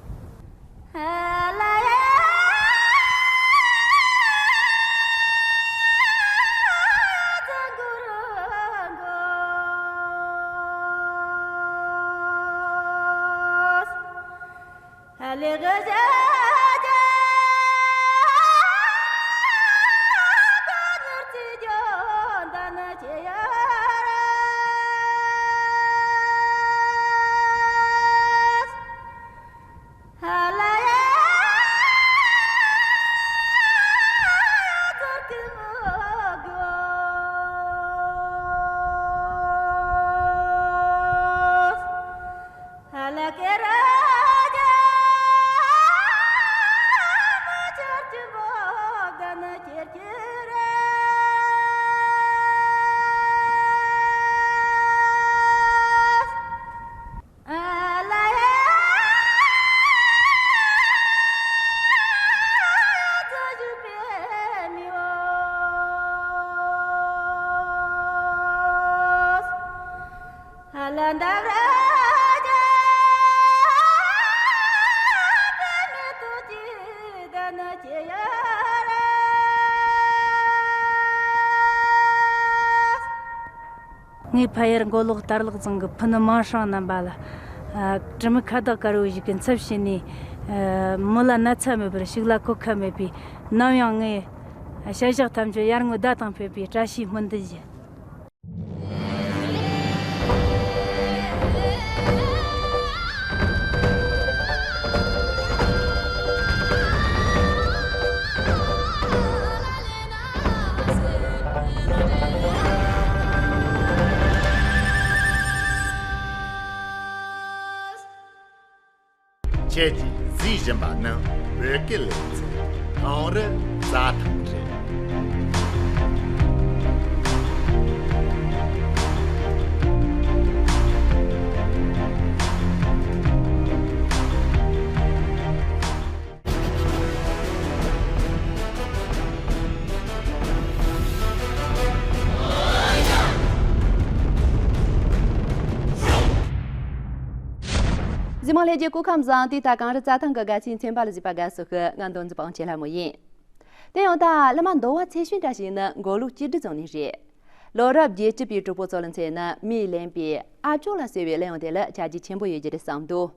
ངའི་ཕ་ཡུལ་མགོ་ལོག་དར་ལག་རྫོང་གི་ཕུ་ནུ་མིང་སྲིང་རྣམ་པ་ལ། ཨ། དྲི་མེད་ཁ་བཏགས་དཀར་པོ་ཞིག་གི་འཚབ་བྱས་ནས། ཨ། མི་ལ་ན་ཚ་མེད་པར་ཕྱུགས་ལ་གོད་ཁ་མེད་པའི། ནམ་ཡང་ངས་ བྱ་བཞག་ཐམས་ཅད་ཡར་ངོའི་ཟླ་དང་ཕེབས་པའི་བཀྲ་ཤིས་སྨོན་འདུན་ཞུ། ཁྱེད་ཀྱིས་གཟིགས་བཞིན་པ་ནི་བོད་སྐད་ལེ་ཚན་གངས་རི་རྩྭ་ཐང་རེད། གཟིགས་མོ་ལྷན་རྒྱས་སྐུ་ཁམས་བཟང་། དེ་ལྟར་གངས་རི་རྩྭ་ཐང་གི་དགའ་ཚལ་མཚན་པ་ལ་གཟིགས་པ་དགའ་བསུ་ཞུ། ང་མདོ་འཛིན་པ་དབང་ཆེན་ལྷ་མོ་ཡིན། དེ་ཡང་ད་གླུ་མ་འདོ་བ་ཚེ་ཤུན་འདྲ་ཞིག་ནི་མགོ་ལོག་བཅུ་དྲུག་ཙམ་ནས་རེད། ལོ་རབས་བརྒྱད་ཅུ་པའི་གྲོགས་པོ་ཚོ་ལ་མཚོན་ན་མིས་ལེན་པའི་ཨ་ཅོ་ལ་ཟེར་བའི་གླུ་དབྱངས་དེ་ལ་ཆ་རྒྱུས་ཆེན་པོ་ཡོད་རྒྱུ་རེད་བསམ་འདུག་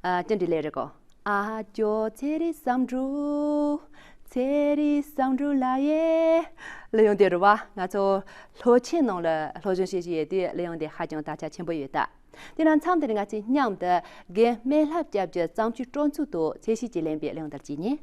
ཨ། ཅི་འདྲ་ལེ་རེད་གོ། ཨ་ཅོ་ཚེ་རིང་བསམ་འགྲུབ། ཚེ་རིང་བསམ་འགྲུབ་ལགས་ཡེ། གླུ་དབྱངས་དེ་རེད་བ། ང་ཚོ་ལྷོ་ཆེན་ནང་ལ་སློབ་སྦྱོང་བྱེད་བཞིན་ཡོད་དུས་གླུ་དབྱངས་དེ་ཧ་ཅང་དར་ཆ་ཆེན་པོ་ཡོད་ད། དེ་ན་མཚམས་འདིར་ང་ཚོས་མཉམ་དུ་རྒན་སྨན་ལྷ་སྐྱབས་ཀྱི་བརྩམས་ཆོས་སྤྲོ་ཚུལ་དུ་ཚེ་ཤུན་གྱིས་ལེན་པའི་གླུ་དབྱངས་དེར་གྱིས་ཉན།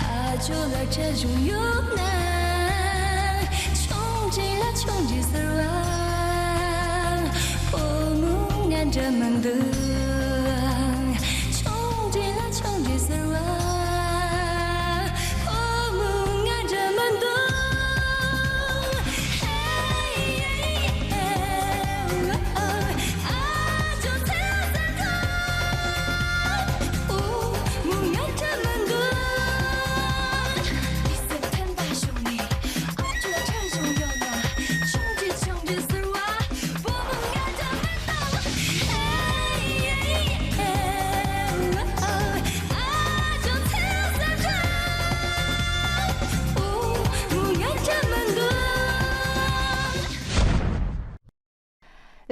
ཨ་ཅོ་ལ་བཀྲ་ཤིས་ཡོད་ན། ཆུང་འདྲིས་ལ་ཆུང་འདྲིས་ཟེར་བ། ཁོ་མོ་ང་འདྲ་མི་འདུག་ཆུང་འདྲིས་ལ་ཆུང་འདྲིས་ཟེར་བ། ཁོ་མོ་ང་འདྲ་མི་འདུག་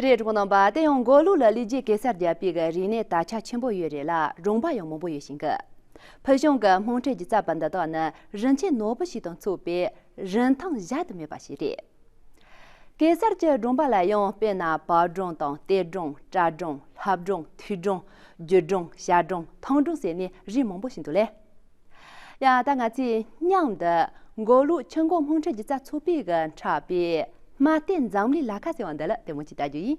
རེད། གྲོགས་པོ་རྣམ་པ། དེ་ཡང་མགོ་ལོག་ལ་ལུས་རྗེས་གེ་སར་རྒྱལ་པོའི་རིག་གནས་དར་ཆ་ཆེན་པོ་ཡོད་རེད་ལ། སྒྲུང་པ་ཡང་མང་པོ་ཡོད་བཞིན་གི། ཕུལ་བྱུང་གི་དམངས་ཁྲོད་ཀྱི་རྩ་བ་འདི་དག་ནི་རིན་ཆེན་ནོར་བུ་ཞིག་དང་མཚུངས་པའི་རིན་ཐང་གཞལ་དུ་མེད་པ་ཞིག་རེད། གེ་སར་གྱི་སྒྲུང་པ་ལ་ཡང་དཔེར་ན་བག་སྒྲུང་དང་གཏེར་སྒྲུང་། གྲྭ་སྒྲུང་། ལྷ་སྒྲུང་། ཐོས་སྒྲུང་། རྒྱུད་སྒྲུང་། བྱ་སྒྲུང་། ཐང་སྒྲུང་ཟེར་ནས་རིགས་མང་པོ་ཞིག་འདུག་ལེ། ཡ། ད་ང་ཚོས་མཉམ་དུ་མགོ་ལོག་ཆུ་འགོ་དམངས་ཁྲོད་སྒྱུ་རྩལ་ཚོགས་པས་འཁྲབ་པའི་རྨ་སྟེང་འཛམ་གླིང་ལ་ཁ་ཟེར་བ་འདི་ལ་དེ་མོ་ཅིག་ལྟ་རྒྱུ་ཡིན།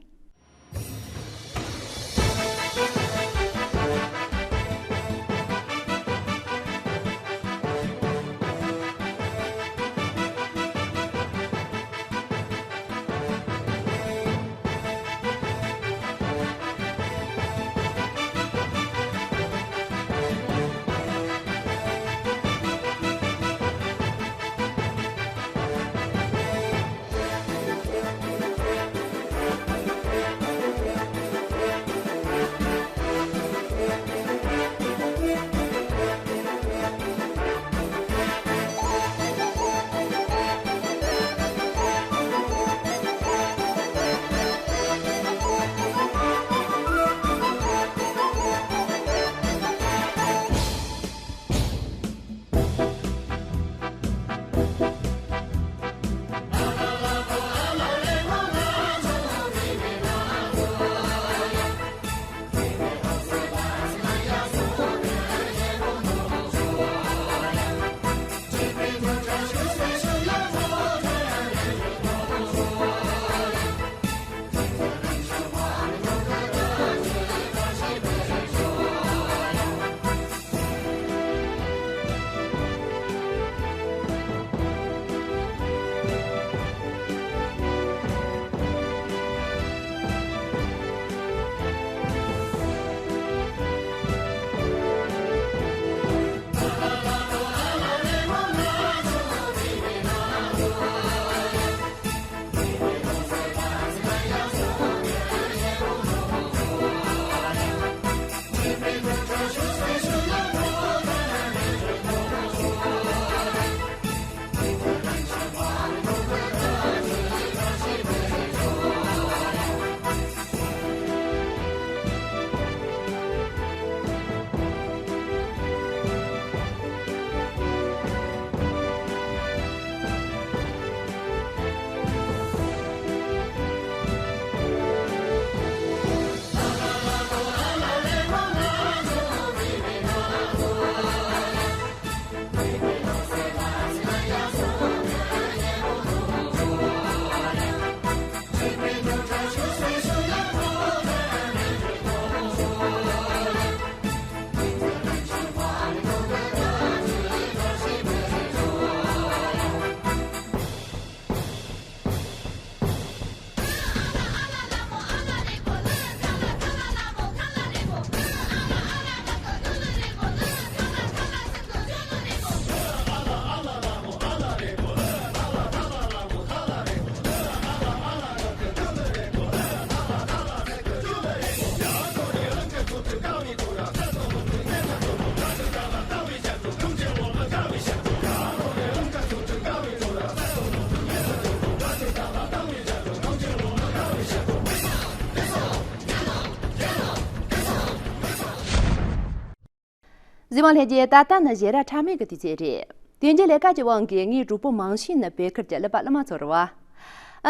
གཟིགས་མོ་ལྷན་རྒྱས། ད་ལྟ་ནི་ཞལ་རས་ཁྲ་མོ་གི་དུས་ཚོད་རེད། དུས་འགྱུར་ལས་ཀ་གི་དབང་གིས་ངའི་གྲོགས་པོ་མང་ཤོས་ནི་བོད་ཁུལ་གྱི་གླུ་པ་གླུ་མ་ཚོ་རེད་བ།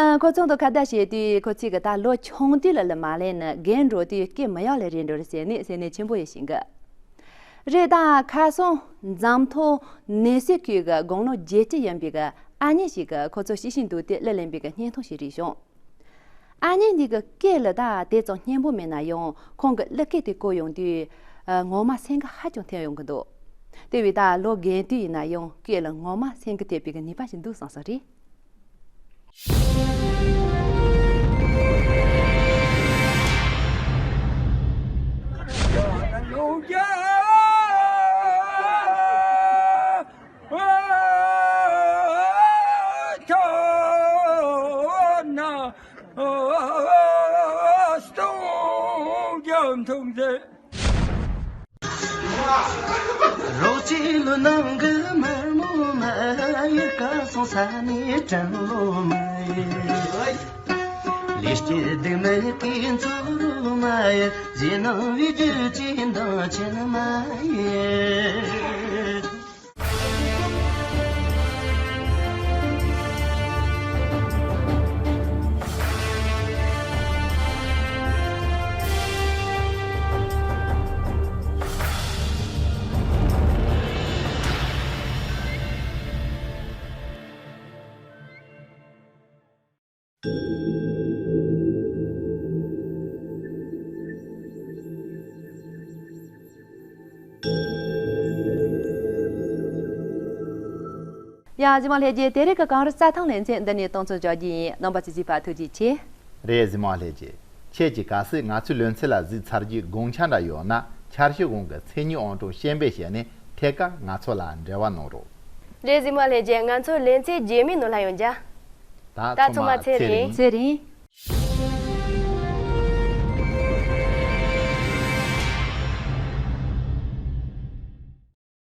ཨ། ཁོ་ཚོ་དང་ཁ་བརྡ་བྱེད་དུས་ཁོ་ཚོས་གི་ད་ལོ་ཆུང་དུས་ལ་གླུ་མ་ལེན་ནི་རྒན་འགྲོ་དུས་སྐད་མི་ཡག་ལ་རེད་འགྲོ་རེད་ཟེར་ནས་སེམས་ནད་ཆེན་པོ་ཡོད་བཞིན་གི། རེད། ད་ཁ་སང་འཛམ་ཐང་ནེ་སི་ཁུལ་གི་དགུང་ལོ་བརྒྱད་ཅུ་ཡིན་པའི་གི་ཨ་མྱེས་ཤིག་གིས་ཁོ་ཚོ་ཤི་ཤི་འདུག་སྟེ་གླུ་ལེན་པའི་གི་བརྙན་ཐུང་ཞིག་རིག་བྱུང་། ཨ་མྱེས་འདི་གི་སྐད་ལ་ད་དེ་ཙམ་སྙན་པོ་མེད་ན་ཡང་ཁོང་གི་གླུ་སྐད་དེ་གོ་ཡོང་དུས། ཨ། ངོ་མ་སེམས་ཁ་ཧ་ཅང་ཐོན་ཡོང་གི་འདུག་དེ་བས་ད་ལོ་རྒན་དུས་ཡིན་ན་ཡང་སྐད་ལ་ངོ་མ་སེམས་ཁ་ཐོན་པའི་གི་ནུས་པ་ཞིག་འདུག་བསམ་ས་རེད། རོགས་ཀྱི་ལོ་ནང་གི་མར་མོ་མ་ཡི་ཀ་སོང་ས་ནས་དྲན་ལོ་མ་ཡི། ལས་སྐྱིད་སྡུག་མེད་ཀྱི་མཚོ་ལོ་མ་ཡི། རྗེས་གནང་བའི་རྒྱུ་ཅི་འདང་ཆེན་མ་ཡི། ཡ། གཟིགས་མོ་ལྷན་རྒྱས། དེ་རིང་གི་གངས་རི་རྩྭ་ཐང་ལེ་ཚན་འདི་ནས་གཏོང་ཚོགས་རྒྱག་རྒྱུ་ཡིན། རྣམ་པ་ཚོས་གཟིགས་པ་ཐུགས་རྗེ་ཆེ། རེད། གཟིགས་མོ་ལྷན་རྒྱས། ཁྱེད་ཀྱིས་གལ་སྲིད་ང་ཚོའི་ལེ་ཚན་ལ་གཟིགས་ཚར་རྒྱུའི་དགོངས་འཆར་འདྲ་ཡོད་ན། འཆར་གཞི་གོང་གི་མཚན་ཉིད་ཨང་གྲངས་གཞན་པ་བྱས་ནས་ཐད་ཀར་ང་ཚོ་ལ་འབྲེལ་བ་གནང་རོགས། རེད། གཟིགས་མོ་ལྷན་རྒྱས། ང་ཚོ་ལེ་ཚན་རྗེས་མའི་ནང་ལ་ཡོང་རྒྱུ། ད་ད་ཚང་མ་ཚེ་ཚེ་རིང་། རིང་། ཚེ་རིང་།